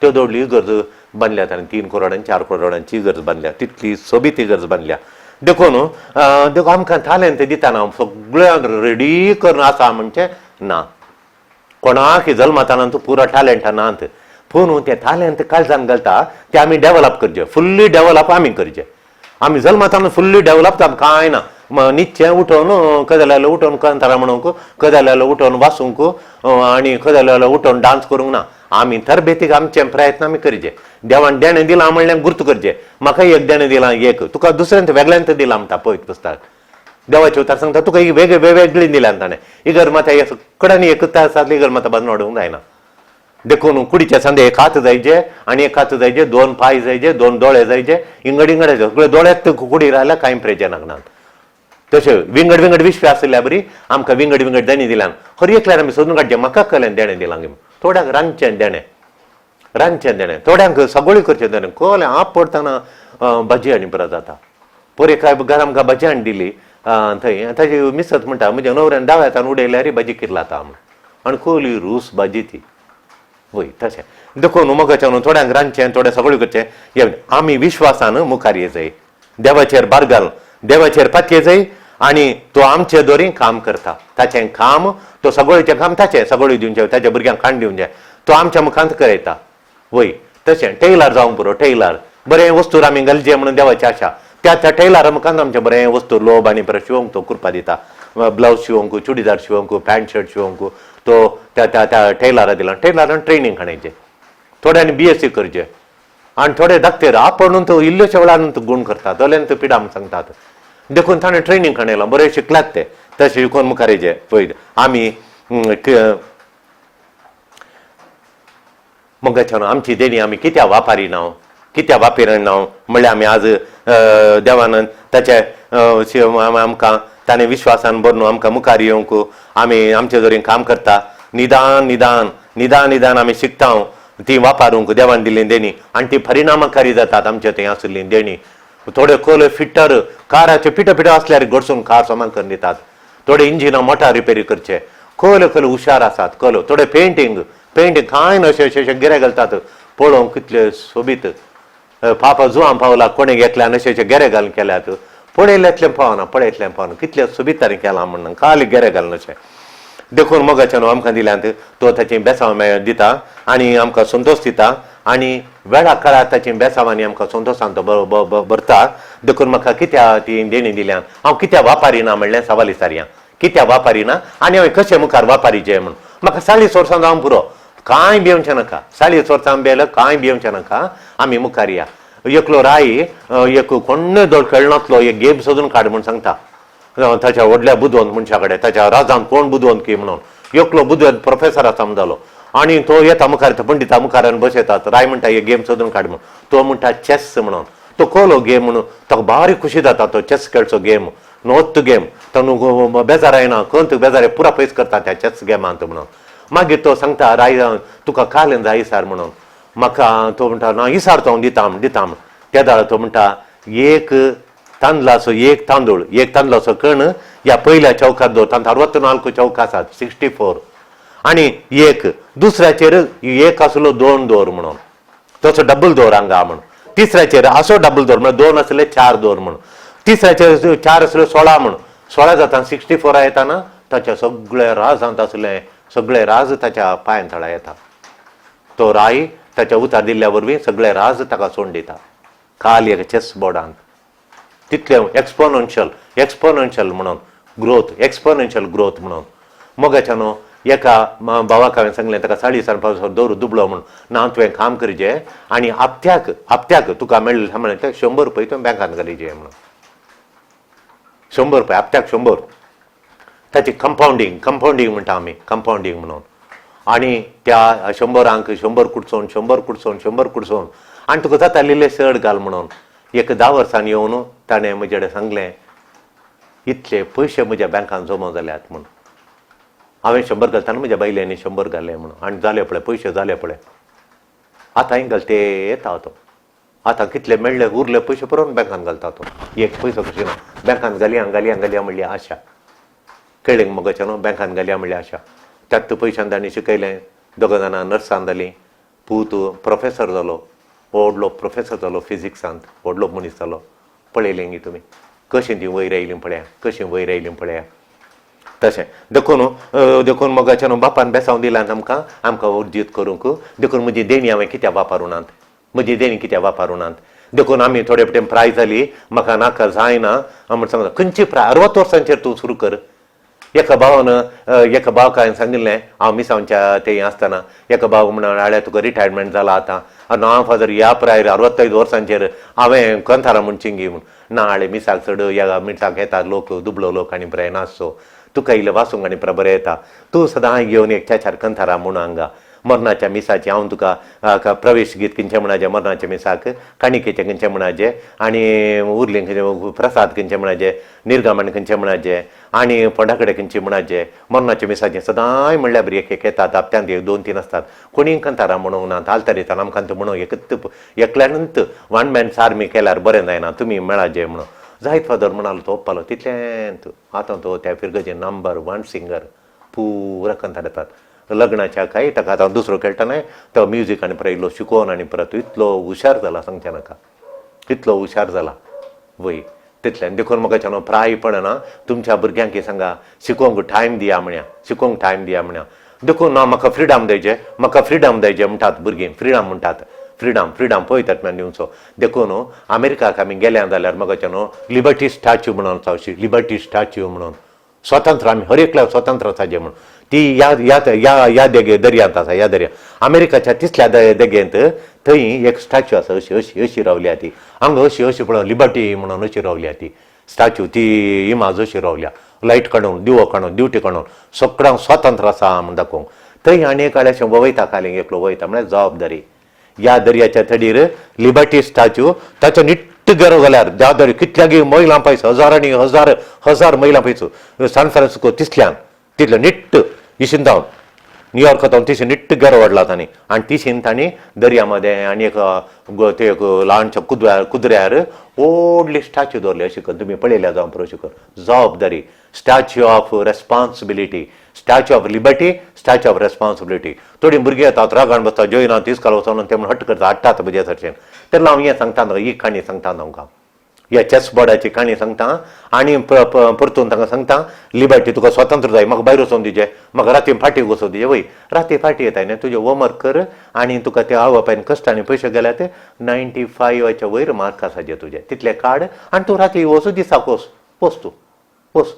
त्यो दवरली इगर्ज बांदल्या ताणें, 3 करोडांची 4 करोडांची इगर्ज बांदल्या, तितली सोबीत इगर्ज बांदल्या. देखून देखून आमकां तालेंत दितना सगळ्यांक रेडी करून आसा म्हणचें ना, कोणाक जल्मताना तूं पुरो टॅलेंट नात, पूण तें टॅलेंट काळजान घालता तें आमी डेवलप करचें, फुल्ली डेवलप आमी करचें. आमी जल्मताना फुल्ली डेवलप आमकां कांय ना, निच्चें उठोवन कदेलालो उठोवन कंतारां म्हणूंक, कदेलालो उठोवन वाचूंक आनी कदेलालो उठोवन डांस करूंक ना. आमी तरबेतीक आमचे प्रयत्न आमी करचे. देवान देणें दिलां म्हणल्यार गुर्त करचें, म्हाका एक देणें दिलां एक, तुका दुसऱ्यान वेगळ्यान दिलां म्हणटा. पळयत पुस्तक देवाचे उतार सांगता तुका एक वेगळे वेगळी दिल्यान ताणें. इगर माता सगळ्यांनी एकच आसा, इगर माता बांदून हाडूंक जायना. देखून कुडीच्या सांदे एक हात जायचे आनी एक हात जायचे, 2 पांय जायचे, 2 दोळे जायचे, इंगड इंगड सगळे दोळ्यात कुडी राहिल्या कांय प्रेजनाक नात. तशें विंगड विंगड विश्व आशिल्ल्या बरी आमकां विंगड विंगड देणें दिल्यान हर एकल्यान आमी सोदून काडचें म्हाका कलें देणें दिलां थोड्यांक रांदचें देणें, रांदचें देणें, थोड्यांक सगळें करचें देणें. कलें आपडटना भाजी आनी परत जाता. पयर एका घरा आमकां भाजी हाडून दिली थंय, ताजी मिसत म्हणटा म्हज्या न्हवऱ्यान दाव्या हातान उडयल्यार भाजी किरलाता म्हूण, आनी खोली रूस भाजी ती. वय तशें देखून मोगाच्यान थोड्यांक रांदचें, थोडें सगळें करचें. आमी विश्वासान मुखार येजय, देवाचेर भार घालून देवाचेर पातयेजय आनी तो आमचे दोरी काम करता. ताचें काम तो सगळेचें काम ताचें सगळें दिवन जाय, ताच्या भुरग्यांक काण दिवन जाय, तो आमच्या मुखांत करयता. वय तशें टेलर जावंक पुरो, टेलर बरें वस्तूर आमी घालचें म्हणून देवाची आशा. त्या त्या टेलरा मुखांत आमचें बरें वस्तू लोब आनी बरें शिवंक तो कृपा दिता. ब्लावज शिवंक, चुडीदार शिवंक, पॅन्ट शर्ट शिवंक तो त्या त्या त्या टेलरा दिला. टेलरान ट्रेनींग खाणायचें, थोड्यांनी BSc करचें आनी थोडे डाक्टर आपण तो इल्ल्योश्या वेळान गुण करतात, जाल्यार तो पिडा सांगतात. देखून ताणें ट्रेनींग खाणयलां, बरें शिकलात ते, तशें शिकून मुखार येचे. पळय आमी मोगाच्यान आमची देणी आमी कित्याक वापरिना, कित्याक वापरिना म्हणल्यार आमी आज देवान ताचे आमकां ताणें विश्वासान भरून आमकां मुखार येवंक आमी आमचे जोडीन काम करता. निदान निदान निदान निदान आमी शिकता ती वापरूंक देवान दिल्ली देणी आनी ती परिणामकारी जातात आमचे थंय आशिल्ली देणी. थोडे कोले फिटर काराचे पिठो पिठो आसल्यार घडसून कार सामान करून दितात, थोडे इंजिनां मोटार रिपेरी करचे, कोले कोले हुशार आसात कोलो, थोडे पेंटींग पेंटींग कांय न्हय अशें अशें अशें गिरे घालतात पळोवंक कितले सोबीत. पापा जुवान पावला कोणे एकल्यान अशें अशें गेरे घालून केल्यात, पळयल्यांतलें पावना, पळयतलें पावना, कितले सोबीत ताणें केलां म्हणून खाली गेरे घालून अशें. देखून मोगाच्यान आमकां दिल्यांत तो ताची बेसांव दिता आनी आमकां संतोश दिता आनी वेळा काळार ताची बेसांवांनी आमकां संतोशान तो भरता. देखून म्हाका कित्याक ती देणी दिल्यान हांव कित्याक वापरिना म्हणलें सवाल विचारया, कित्याक वापरिना आनी हांवें कशें मुखार वापरीचें म्हणून. म्हाका 40 वर्सां जावंक पुरो, कांय भिवचें नाका, 40 वर्सां बेल कांय भिवचें नाका, आमी मुखार या. एकलो राय एक कोण्ण दोड खेळनातलो एक गेम सोदून काड म्हूण सांगता ताच्या व्हडल्या बुदवंत मनशा कडेन, ताच्या राजान कोण बुदवंत की म्हणून. एकलो बुदवंत प्रोफेसर आसा जालो आनी तो येता मुखार, तो पंडिता मुखार आनी बसयतात. राय म्हणटा, हे गेम सोदून काड म्हणून. तो म्हणटा चॅस म्हणून. तो कोलो गेम म्हणून ताका बारीक खुशी जाता. तो चॅस खेळचो गेम नोत गेम, तो न्हू बेजार येना, खंत बेजार पुरा पयस करता त्या चॅस गेमांत म्हणून. मागीर तो सांगता, राय तुका कालें जाय इसार म्हणून म्हाका. तो म्हणटा, ना इसार तो हांव दिता म्हण, दिता म्हण. त्या दाळ तो म्हणटा, एक तांदळाचो, एक तांदूळ, एक तांदळाचो कण ह्या पयल्या चौकात दवर. तांत 64 चौक आसात, 64. आनी एक दुसऱ्याचेर एक आसलो दोन दवर म्हणून, तसो डबल दवर हांगा म्हणून. तिसऱ्याचेर असो डबल दवर, म्हळ्यार दोन आसले चार दवर म्हणून. तिसऱ्याचेर चार आसले 16 म्हणून. 16 जाता 64 येता ना. ताच्या सगळे राजांत आसले सगळे राज ताच्या पांयां तळा येता. तो राय ताच्या उतार दिल्ल्या वरवीं सगळे राज ताका सोड दिता. काल एक चेस बोर्डांत तितलें एक्सपोनन्शियल, एक्सपोनन्शियल म्हणून ग्रोथ, एक्सपोनन्शियल ग्रोथ म्हणून. मोगाच्या न्हू, एका भावाक हांवें सांगलें, ताका 40 पावस दवर दुबलो म्हणून. ना, तुवें काम करचें आनी हप्त्याक हप्त्याक तुका मेळ्ळें म्हळ्यार ते 100 रुपया तुवें बँकान घालीचे म्हणून. 100 रुपया हप्त्याक, 100. ताची कंपावंडींग, कंपावंडींग म्हणटा आमी, कंपावंडींग म्हणून. आनी त्या 100ांक 100 कुडचोवन, 100 कुडचोवन, 100 कुडचोवन आनी तुका जाता इल्लें चड घाल म्हणून. एक 10 वर्सांनी येवन ताणें म्हजे कडेन सांगलें, इतले पयशे म्हज्या बँकान जमा जाल्यात म्हणून. हांवें 100 घालतना म्हज्या बायल्यांनी 100 घाले म्हणून. आनी जाले पळय पयशे, जाले पळय. आतां घालते येता तो. आतां कितले मेळ्ळे उरले पयशे पुरोवन बँकान घालता तो. एक पयसो कशी ना, बँकान घालया, घालया, घालया म्हणली आशा. कळ्ळें मगोच्या न्हू? बँकान घालया म्हणली आशा. त्यात पयशान तांणी शिकयलें, दोगां जाणां नर्सान जालीं. पूत प्रोफेसर जालो, व्हडलो प्रोफेसर जालो फिजिक्सांत, व्हडलो मनीस जालो. पळयलें गी तुमी कशीं तीं वयर आयलीं पळया, कशीं वयर आयलीं पळया. तशें देखून देखून मोगाच्या न्हू, बापान बेसांव दिलां आमकां, आमकां उर्जीत करूंक. देखून म्हजी देणी हांवें कित्याक वापरूनात? म्हजी देणी कित्याक वापरूनात? देखून आमी थोडे पटेन प्राय जाली, म्हाका नाका, जायना म्हण सांगता. खंयची प्राय? 60 वर्सांचेर तूं सुरू कर. एका भावान, एका भावाक हांवें सांगिल्लें, हांव मिसांवच्या ते आसतना एका भाव म्हणून हाळ्या, तुका रिटायरमेंट जाला आतां. ना फादर, ह्या प्रायर 65 वर्सांचेर हांवें कंथारां म्हणचिंगी म्हूण. ना हाळे, मिसाक चड ह्या मिसाक येता लोक दुबळो लोक आनी बरें नासचो. तुका इल्लें वाचूंक आनी बरें येता. तूं सदां घेवन एक चार चार कंथारां म्हूण हांगा मरणाच्या मिसाची. हांव तुका प्रवेश गीत खंयचें म्हणाचें मरणाच्या मिसाक, काणिकेचें खंयचें म्हणाचें, आनी उरलें खंयचें, प्रसाद खंयचें म्हणाचें, निर्गमण खंयचें म्हणाचें आनी फोंडा कडेन खंयचें म्हणाचें. मरणाच्या मिसाचें सदांय म्हणल्यार बरी एक एक येतात. हप्त्यांत एक दोन तीन आसतात. कोणीय कंतारां म्हणूंक ना. आल्तार आमकां म्हणूंक एकच एकल्यानूच वन मॅन्स आर्मी केल्यार बरें जायना, तुमी मेळाजे म्हणून. जायत फादर म्हणालो. तो ओप्पालो तितलेंच. आतां तो त्या फिरगजे नंबर वन सिंगर. पुरा कंतार येतात लग्नाच्या काय ताका. आतां दुसरो खेळटा न्हय तो म्युजीक आनी परत इल्लो शिकोवन आनी परत इतलो हुशार जाला, सांगचें नाका, इतलो हुशार जाला वय तितल्यान. देखून म्हाका न्हू, प्राय पडना. तुमच्या भुरग्यांक सांगा, शिकोवंक टायम दिया म्हण्या, शिकोवंक टायम दिया म्हण्या. देखून ना, म्हाका फ्रिडम द्यायचे, म्हाका फ्रिडम द्यायचे म्हणटात भुरगीं. फ्रिडम म्हणटात, फ्रिडम, फ्रिडम पळयतात म्हाका दिवचो. देखून अमेरिकाक आमी गेल्या जाल्यार म्हाका न्हू, लिबर्टी स्टॅच्यू म्हणून आसा अशी, लिबर्टी स्टॅच्यू म्हणून. स्वतंत्र आमी हर एकल्याक स्वतंत्र आसाचे म्हणून. ती ह्या ह्या ह्या ह्या देगे दर्यांत आसा. ह्या दर्या अमेरिकाच्या तिसल्या देगेंत थंय एक स्टॅच्यू आसा. अशी अशी अशी रावल्या ती हांगा, अशी अशी पळोवन लिबर्टी म्हणून अशी रावल्या ती स्टॅच्यू. ती इमाज अशी रावल्या, लायट काडून, दिवो काडून, दिवटी काडून, सगळ्यांक स्वतंत्र आसा म्हूण दाखोवंक. थंय आनी एक अशें वयता, खाली एकलो वयता म्हळ्यार जबाबदारी. ह्या दर्याच्या तडीर लिबर्टी स्टॅच्यू, ताच्या निट्ट गेलो जाल्यार ज्या दर्या कितल्यागी मैलां पयस, हजारांनी हजार हजार मैलां पयस, सान फ्रांसिस्को तिसल्यान तितले निट्ट इशीन जावन, न्यूयॉर्क जावन तिशी निट्ट गेरो वाडला तांणी. आनी तिशीन तांणी दर्या मदें आनी एक ते एक ल्हानशा कुदव्यार कुदऱ्यार व्हडली स्टॅच्यू दवरली अशी करून. तुमी पळयल्या जावं पुरो. अशी करून जबाबदारी, statue of responsibility, statue of liberty, statue of responsibility. थोडीं भुरगीं येतात, रागान बसता, जोयना तीस काल वचोन ते म्हण हट्ट करता, हाडटात म्हज्या सरचेन. तेन्ना हांव हें सांगता न्हू, ही काणी सांगता तांकां, ह्या चॅस बोर्डाची काणी सांगता आनी परतून तांकां सांगता, लिबर्टी तुका स्वतंत्र जाय, म्हाका भायर वचोन दिजे, म्हाका राती फाटी वचोन दिजे. वय, राती फाटी येताय न्ही, तुजें होमवर्क कर आनी तुका ते आवय बापायन कश्टांनी पयशे गेल्या ते 95च्या वयर मार्क आसाचे तुजे, तितले काड आनी तूं राती वचूं, दिसाक वच, वच तूं वच.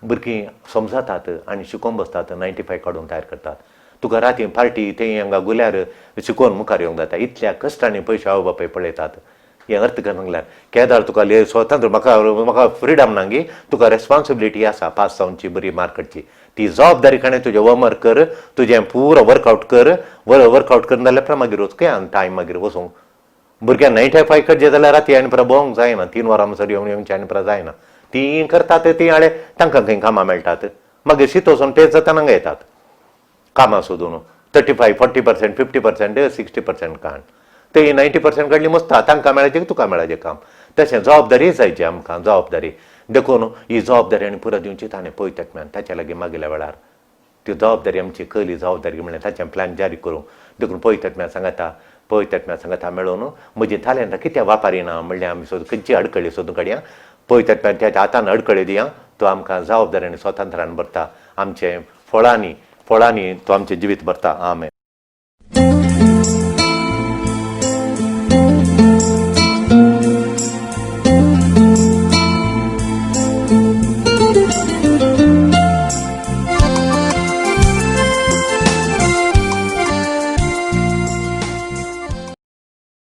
भुरगीं समजतात आनी शिकोवन बसतात, 95 काडून तयार करतात. तुका राती पार्टी थंय हांगा गुल्यार शिकोवन मुखार येवंक जाता. इतल्या कश्टांनी पयशे आवय बापाय पळयतात. हें अर्थ काय सांगल्यार केदार तुका स्वतंत्र, म्हाका म्हाका फ्रिडम ना गी, तुका रेस्पॉन्सिबिलिटी आसा पास जावची, बरी मार्क काडची. ती जबाबदारी काणें तुजें होमवर्क कर, तुजें पुरो वर्कआवट कर. वर्कआवट करून जाल्यार उपरांत मागीर वच खंय टायम मागीर वचूंक. भुरग्यांक 95 करचें जाल्यार राती आनी परत भोंवंक जायना. 3 वरां म्हणसर येवन येवचें आनी परत जायना. तीं करतात तीं हाळे तांकां खंय कामां मेळटात. मागीर शीत वचून पेज जाता हांगा येतात कामां सोदून. 35, 40%, 50%, 60% काण ते 90% काडली मस्त. तांकां मेळाचें, तुका मेळाचें काम. तशें जबाबदारी जायची आमकां जबाबदारी. देखून ही जबाबदारी आनी पुरो दिवची ताणें पळयतात मॅन ताच्या लागीं मागील्या वेळार ती जबाबदारी आमची कली जबाबदारी म्हणल्यार ताचें प्लॅन जारी करूं. देखून पळयतात म्या सांगाता, पळयतात म्या सांगाता मेळोवन म्हजी तालेंतां कित्याक वापरिना म्हणल्यार आमी सोद खंयची अडकळी सोदून काडया. पळयतात म्या त्याच्या हातान अडकळी दिया. तो आमकां जबाबदारी आनी स्वतंत्रान भरता. आमचे फळांनी फळांनी तो आमचें जिवीत भरता. आमेन.